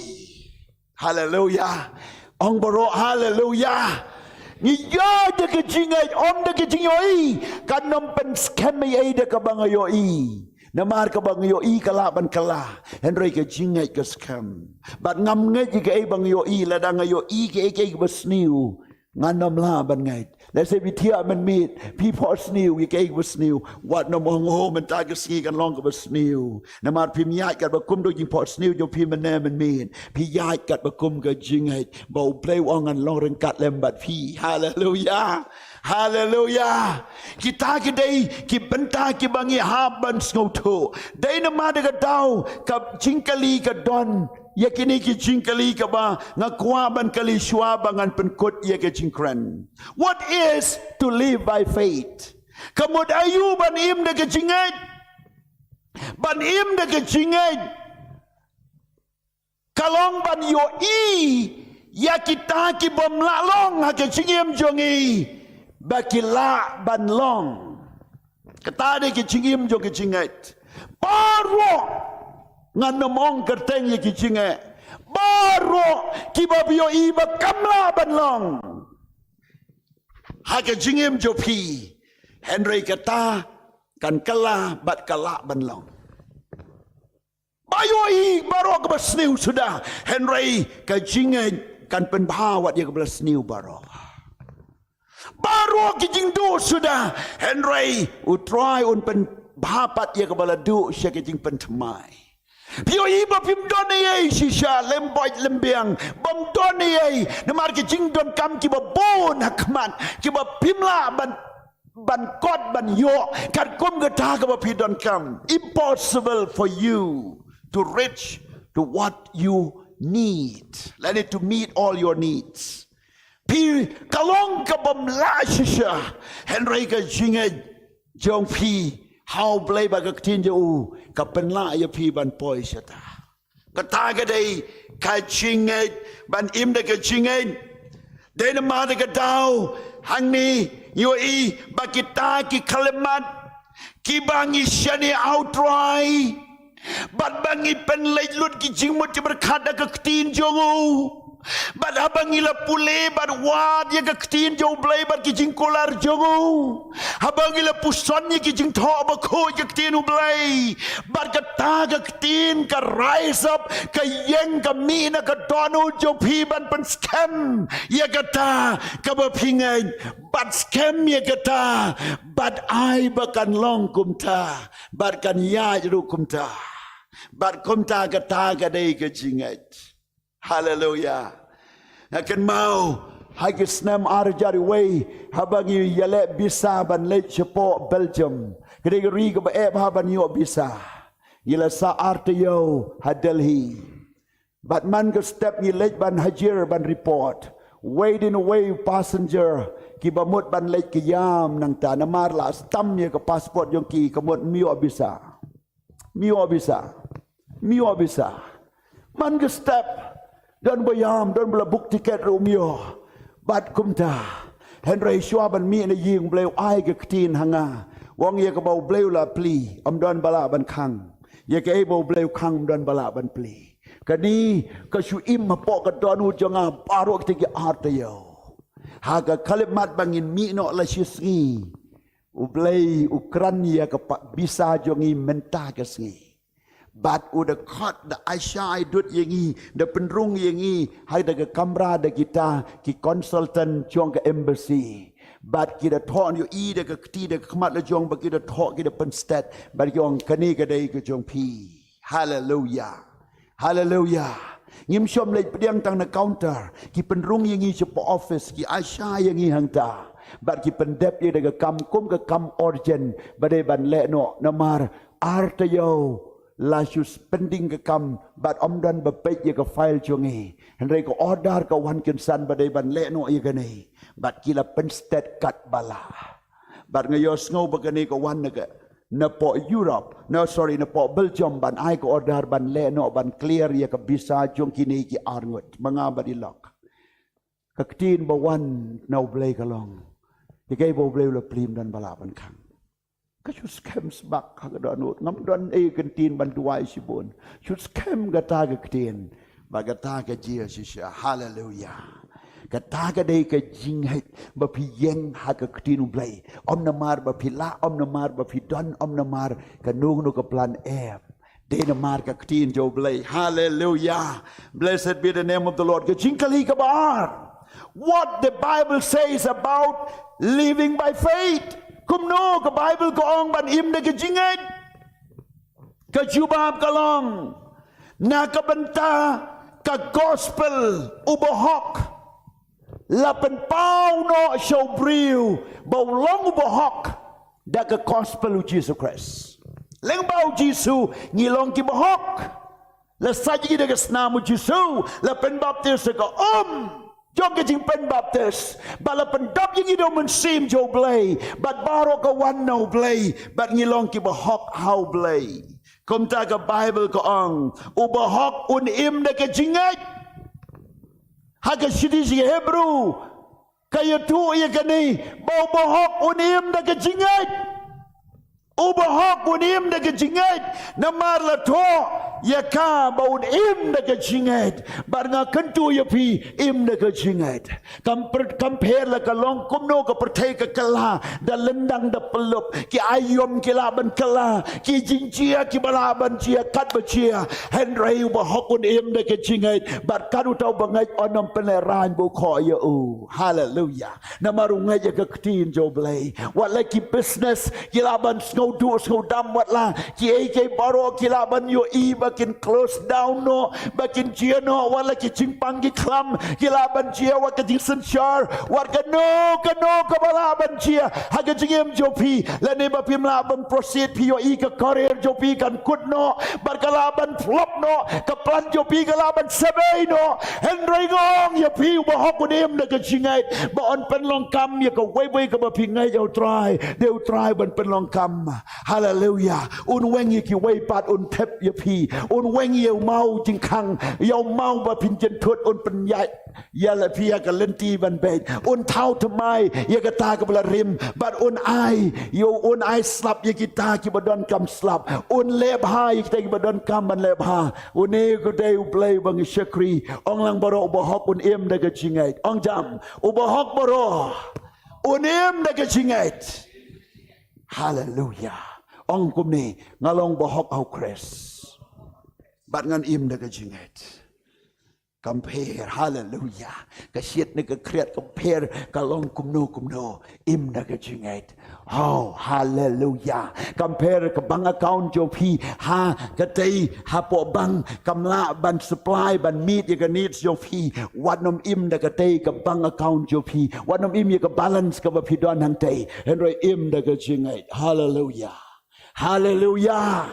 Haleluya. Ong baroh haleluya. Ngi ïaid da ka jingngeit, ym da ka jingïohi. Kan ym pynskhem ei ei da kaba nga ïohi. Namar kaba nga ïohi ka lah ban kylla, hynrei ka jingngeit ka skhem. Bad ngam ngeit ïa kaei ba nga ïohi, lada nga ïohi kaei kaei kaba sniew, ngan ym lah ban ngeit. Lehse phi thiah mynmiet, phi phohsniew ïa kaei kaba sniew. Wat nym ong, oh, mynta ka sngi kan long kaba sniew. Namar phim ïaid katba kum da ka jingphohsniew jong phi mynne mynmiet. Phi ïaid katba kum ka jingngeit ba U Blei u ong ngan long ryngkat lem bad phi. Haleluya. Haleluya. Kita ki dei ki bynta kiba ngi hap ban sngewthuh. Dei namar kata ka jingkylli ka don ïa kine ki jingkylli kaba nga kwah ban kylli shuwa ba ngan pynkut ïa ka jingkren. What is to live by faith? Ka mut aïu ban im da ka jingngeit? Ban im da ka jingngeit ka long ban ïohi ïa kita kibym lah long ha ka jingim jong ngi ba ki lah ban long. Kata dei ka jingim jong ka jingngeit. Baroh, ngan nym ong kyrteng ïa ki jingeh, baroh kiba phi ïohi ba kam lah ban long ha ka jingim jong phi, hynrei kata kan kylla bad ka lah ban long. Ba ïohi baroh kaba sniew suda, hynrei ka jingngeit kan pynbha wat ïa kaba la sniew baroh. Baroh ki jingduh suda, hynrei U Trai un pynbha pat ïa kaba la duh sha ka jingpynthymmai. Phi ïohi ba phim don ei ei shisha, lem bad lem biang, bym don ei ei, namar ki jingdonkam kiba bun ha khmat, kiba phim lah ban, ban kot ban ïoh katkum kata kaba phi donkam. Impossible for you to reach to what you need. Lane to meet all your needs. Phi, ka long kabym lah shisha, hynrei ka jingngeit jong phi ha U Blei bad ka ktien jong u, ka pynlah ïa phi ban poi shata. Kata ka dei ka jingngeit, ban im da ka jingngeit. Dei namar kata ka daw hangne ngi ïohi ba kita ki khyllipmat kiba ngi shaniah ha U Trai, bad ba ngi pynleit lut ki jingmut jingpyrkhat da ka ktien jong u, bad haba ngi la pule bad wad ïa ka ktien jong U Blei bad ki jingkular jong u, haba ngi la puson ïa ki jingthoh bakhuid ka ktien U Blei, bad kata ka ktien ka rise up, ka ïeng, ka mih na ka dohnud jong phi ban pynskhem ïa kata kaba phi ngeit, bad skhem ïa kata, bad ai ba kan long kumta, bad kan ïaid ruh kumta. Bad kumta kata ka dei ka jingngeit. Haleluya. Nga kynmaw ha ki snem ar hajar wei, haba ngi ïaleh visa ban leit shapoh Belgium. Ka dei ka ri kaba eh bha ban ïoh visa. Ngi la sah ar taïew ha Delhi. Bad man ka step ngi leit ban hajir ban report, wei dien wei u passenger kiba mut ban leit ka ïam nangta, namar la stamp ïa ka passport jong ki, ka mut ym ïoh visa. Ym ïoh visa. Ym ïoh visa. Man ka step, don ba ïam, don ba la book ticket ruh ym ïoh. Bad kumta, hynrei shuwa ban mih na ïing, U Blei u ai ka ktien ha nga, u ong ïa kaba U Blei u la plie, ym don ba lah ban khang. Ïa kaei ba U Blei u khang ym don ba lah ban plie. Kane ka shu im hapoh ka dohnud jong nga baroh kita ki ar taïew. Ha ka khyllipmat ba ngin mih noh la shi sngi, U Blei u kren ïa ka pa-, visa jong ngi mynta ka sngi. Bad u da khot, da ai sha ai dud ïa ngi, da pynrung ïa ngi ha da ka kamra da kita ki consultant jong ka embassy. Bad ki da thoh ïohi da ka kti da ka khmat la jong, bad ki da thoh, ki da pynstet, bad ki ong kane ka dei ka jong phi. Haleluya. Haleluya. Ngim shym leit pdiang tang na counter, ki pynrung ïa ngi shapoh office, ki ai sha ïa ngi hangta. Bad ki pyndep ïa da ka kam kum ka kam urgent ba dei ban leh noh, namar ar taïew la shu pending ka kam, bad ym don ba peit ïa ka file jong ngi. Hynrei ka order ka wan kynsan ba dei ban leh noh ïa kane. Bad ki la pynstet kat ba lah. Bad nga ïohsngew ba kane ka wan na ka, napoh Europe, no, sorry, napoh Belgium, ban ai ka order ban leh noh, ban clear ïa ka visa jong kine ki arngut, ma nga bad i lok. Ka ktien ba wan na U Blei ka long, ïa kaei ba U Blei u la plie ym don ba lah ban khang. Ka shu skhem sbak ha ka dohnud, ngam don ei ka ktien ban duwai shibun. Shu skhem kata ka ktien, bad kata ka jia shisha. Haleluya. Kata ka dei ka jingngeit ba phi ïeng ha ka ktien U Blei. Ym namar ba phi lah, ym namar ba phi don, ym namar kano kano ka plan ep. Dei namar ka ktien jong U Blei. Haleluya. Blessed be the name of the Lord. Ka jingkylli kaba ar, what the Bible says about living by faith. Kumno ka Bible ka ong ban im da ka jingngeit? Ka jubab ka long, na ka bynta ka gospel u bahok, la pynpaw noh sha u briew ba u long u bahok da ka gospel u Jisu Khrist. Lyngba u Jisu ngi long ki bahok. La sait ïa ngi da ka snam u Jisu, la pynbaptis da ka um jong ka jingpynbaptis, bad la pyndap ïa ngi da u Mynsiem jong U Blei, bad baroh ka wan na U Blei, bad ngi long ki bahok ha U Blei. Kumta ka Bible ka ong, u bahok un im da ka jingngeit. Ha ka shithi sha ki Hebru ka ïathuh ïa kane, ba u bahok un im da ka jingngeit. U bahok un im da ka jingngeit, namar la thoh ïa ka ba un im da ka jingngeit. Bad nga kyntu ïa phi, im da ka jingngeit. Kam pher, kam pher la ka long kumno ka pyrthei ka kylla, da lyndang da pyllup, ki aïom ki lah ban kylla, ki jingjia kiba lah ban jia katba jia. Hynrei u bahok un im da ka jingngeit, bad kat uta uba ngeit un ym pynlehraiñ ba u khoh ïa u. Haleluya. Namar u ngeit ïa ka ktien jong U Blei. Wat la ki business ki lah ban sngewduh sngewdam, wat la kiei kiei baroh ki lah ban ïohi ba kin close down noh, ba kin jia noh, wat la ki jingpang ki khlam ki lah ban jia, wat ka jingsynshar, wat kano kano kaba lah ban jia ha ka jingim jong phi, lane ba phim lah ban proceed, phi ïohi ka career jong phi kan kut noh, bad ka lah ban flop noh, ka plan jong phi ka lah ban sbei noh. Hynrei nga ong ïa phi, u bahok un im da ka jingngeit, ba un pynlong kam ïa kawei kawei kaba phi ngeit ïa U Trai, dei U Trai ban pynlong kam. Haleluya. Un weng ïa kiwei pat, un thep ïa phi. Un weng ïa u maw jingkhang, ïa u maw ba phin jynthut, un pynïaid ïa la phi ïa ka lynti ban beit. Un thaw thymmai ïa kata kaba la rim, bad un ai, ïa un ai slap ïa kita kiba donkam slap. Un leh bha ïa kita kiba donkam ban leh bha. Une ka dei U Blei ba ngi shakri. Ong lang baroh, u bahok un im da ka jingngeit. Ong jam, u bahok baroh un im da ka jingngeit. Haleluya. Ong kumne, nga long bahok ha U Khrist, bad ngan im da ka jingngeit. Kam pher, haleluya. Ka shit ne ka khriat kam pher, ka long kumno kumno, im da ka jingngeit. Oh, haleluya. Kam pher ka bank account jong phi ha katei hapoh bank, kam lah ban supply, ban meet ïa ka needs jong phi. Wat nym im da katei ka bank account jong phi, wat nym im ïa ka balance kaba phi don hangtei. Hynrei im da ka jingngeit. Haleluya. Haleluya.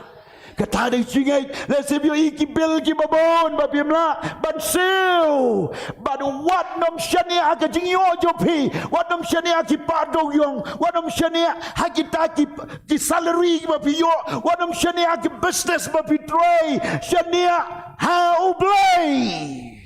Kata dei jingngeit. Lehse phi ïohi ki bill kiba bun ba phim lah ban siew, bad wat nym shaniah ha ka jingïoh jong phi, wat nym shaniah ha ki pah dewiong, wat nym shaniah ha kita ki, ki salary kiba phi ïoh, wat nym shaniah ha ki business ba phi trei. Shaniah ha U Blei.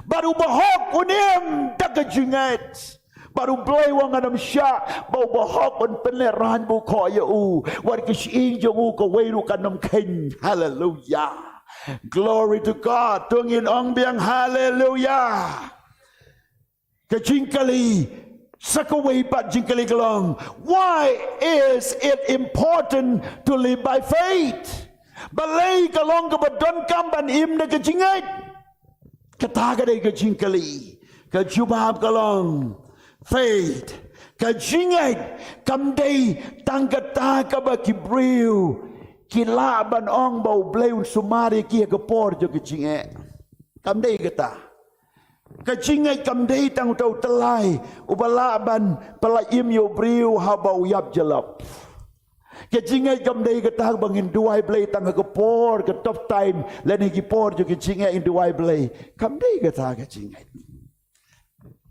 Bad u bahok un im da ka jingngeit. Bad U Blei u ong, ngan ym shah ba u bahok un pynlehraiñ ba u khoh ïa u. Wat ka shyieng jong u kawei ruh kan ym kheiñ. Haleluya. Glory to God. To ngin ong biang haleluya. Ka jingkylli, sa kawei pat jingkylli ka long, why is it important to live by faith? Balei ka long kaba donkam ban im da ka jingngeit? Kata ka dei ka jingkylli. Ka jubab ka long, faith, ka jingngeit, kam dei tang kata kaba ki briew ki lah ban ong ba U Blei un sumar ïa ki ha ka por jong ka jingeh. Kam dei kata. Ka jingngeit kam dei tang uta u tyllai uba lah ban pyllait im ïa u briew haba u ïap jyllop. Ka jingngeit kam dei kata ba ngin duwai Blei tang ha ka por ka tough time, lane ki por jong ka jingeh ngin duwai Blei. Kam dei kata ka jingngeit.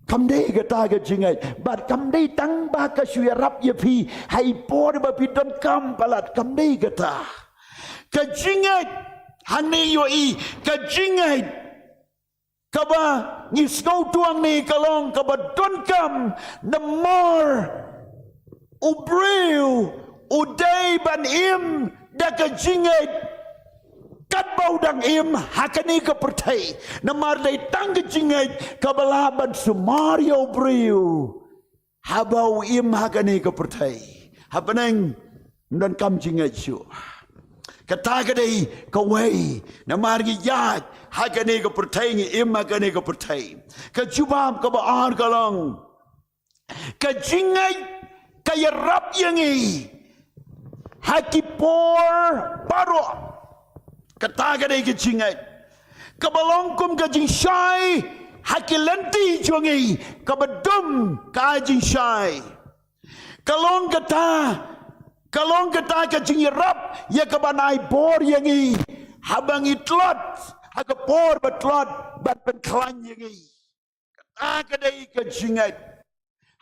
Kam dei kata ka jingngeit. Bad kam dei tang ba ka shu ïarap ïa phi ha i por ba phi donkam palat. Kam dei kata. Ka jingngeit, hangne ïohi, ka jingngeit kaba ngi sngewthuh hangne ka long kaba donkam, namar u briew u dei ban im da ka jingngeit katba u dang im ha kane ka pyrthei. Namar dei tang ka jingngeit kaba lah ban sumar ïa u briew haba u im ha kane ka pyrthei. Hapdeng ym donkam jingngeit shuh. Kata ka dei kawei, namar ngi ïaid ha kane ka pyrthei, ngi im ha kane ka pyrthei. Ka jubab kaba ar ka long, ka jingngeit ka ïarap ïa ngi ha ki por baroh. Kata ka dei ka jingngeit kaba long kum ka jingshai ha ki lynti jong ngi, kaba dum ka jingshai. Ka long kata, ka long kata ka jingïarap ïa kaban ai bor ïa ngi haba ngi tlot ha ka por ba tlot, ban pynkhlaiñ ïa ngi. Kata ka dei ka jingngeit.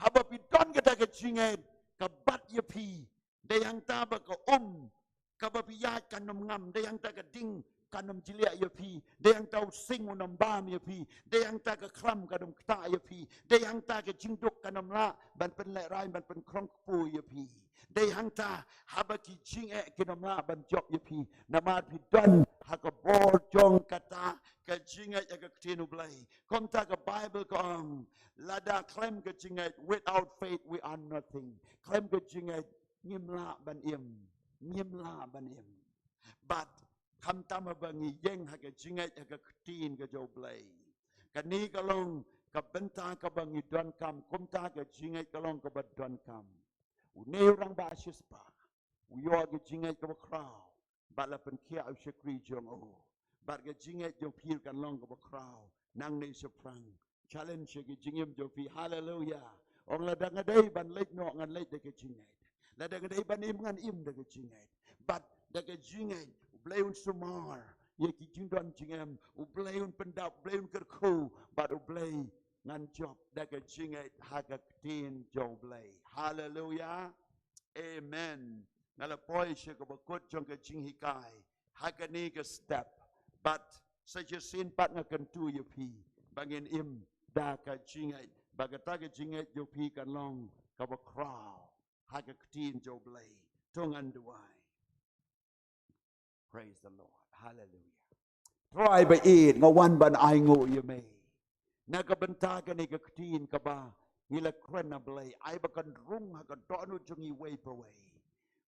Haba phi don kata ka jingngeit, ka bat ïa phi. Dei hangta ba ka um kaba phi ïaid kan ym ngam, dei hangta ka ding kan ym jliah ïa phi. Dei hangta u sing un ym bam ïa phi. Dei hangta ka khlam kan ym ktah ïa phi. Dei hangta ka jingduk kan ym lah ban pynlehrain, ban pynkhrong kpu ïa phi. Dei hangta haba ki jingeh kin ym lah ban jop ïa phi. Namar phi don ha ka bor jong kata ka jingngeit ha ka ktien U Blei. Kumta ka Bible ka ong, lada khlem ka jingngeit, without faith we are nothing. Khlem ka jingngeit ngim lah ban im. Ngim lah ban im. Bad khamtam haba ngi ïeng ha ka jingngeit ha ka ktien ka jong U Blei. Kane ka long ka bynta kaba ngi donkam, kumta ka jingngeit ka long kaba donkam. Une u rangbah shispah u ïoh ka jingngeit kaba khraw, bad la pynkhiah u shakri jong u. Bad ka jingngeit jong phi kan long kaba khraw nangne shaphrang. Challenge ïa ka jingim jong phi. Haleluya. Ong, lada nga dei ban leit noh, ngan leit da ka jingngeit. Lada nga dei ban im, ngan im da ka jingngeit. Bad da ka jingngeit U Blei un sumar ïa ki jingdon jingem. U Blei un pyndap, U Blei un kyrkhu. Bad U Blei ngan jop da ka jingngeit ha ka ktien jong U Blei. Haleluya. Amen. Nga la poi sha kaba kut jong ka jinghikai ha kane ka step. Bad sa shisien pat nga kyntu ïa phi ba ngin im da ka jingngeit, ba kata ka jingngeit jong phi kan long kaba khraw ha ka ktien jong U Blei. To ngan duwai. Praise the Lord. Hallelujah. Trai ba ïeit, nga wan ban ainguh ïa me na ka bynta kane ka ktien kaba ngi la kren, A Blei. Ai ba kan rung ha ka dohnud jong ngi wei pa wei.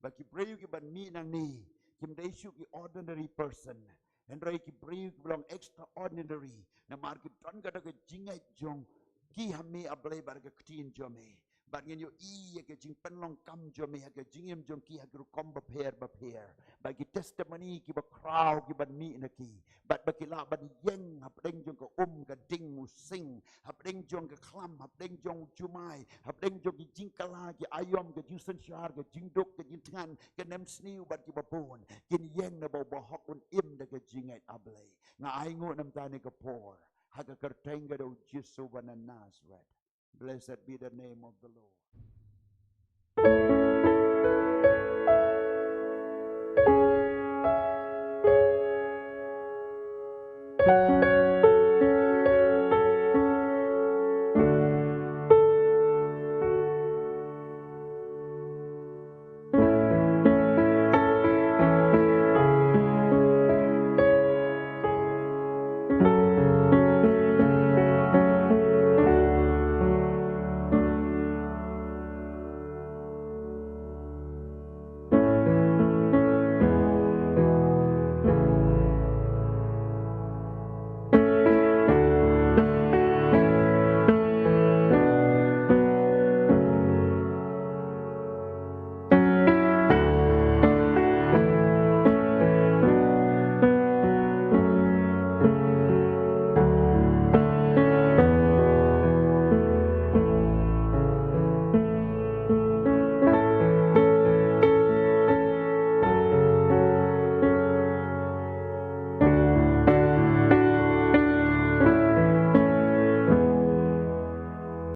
Ba ki briew kiban mih nangne kim dei shuh ki ordinary person, hynrei ki briew kiba long extraordinary, namar ki don kata ka jingngeit jong ki ha me, A Blei, bad ka ktien jong me. Bad ngin ïohi ïa ka jingpynlong kam jong me ha ka jingim jong ki ha ki rukom bapher bapher. Bad ki testimony kiba khraw kiban mih na ki. Bad ba ki lah ban ïeng hapdeng jong ka um ka ding u sing, hapdeng jong ka khlam, hapdeng jong u jumai, hapdeng jong ki jingkylla, ki aïom, ka jingsynshar, ka jingduk, ka jingthngan, ka nemsniew, bad kiba bun kin ïeng na ba u bahok un im da ka jingngeit, A Blei. Nga ainguh na mynta kane ka por ha ka kyrteng ka jong U Jisu ba na Nasareth. Blessed be the name of the Lord.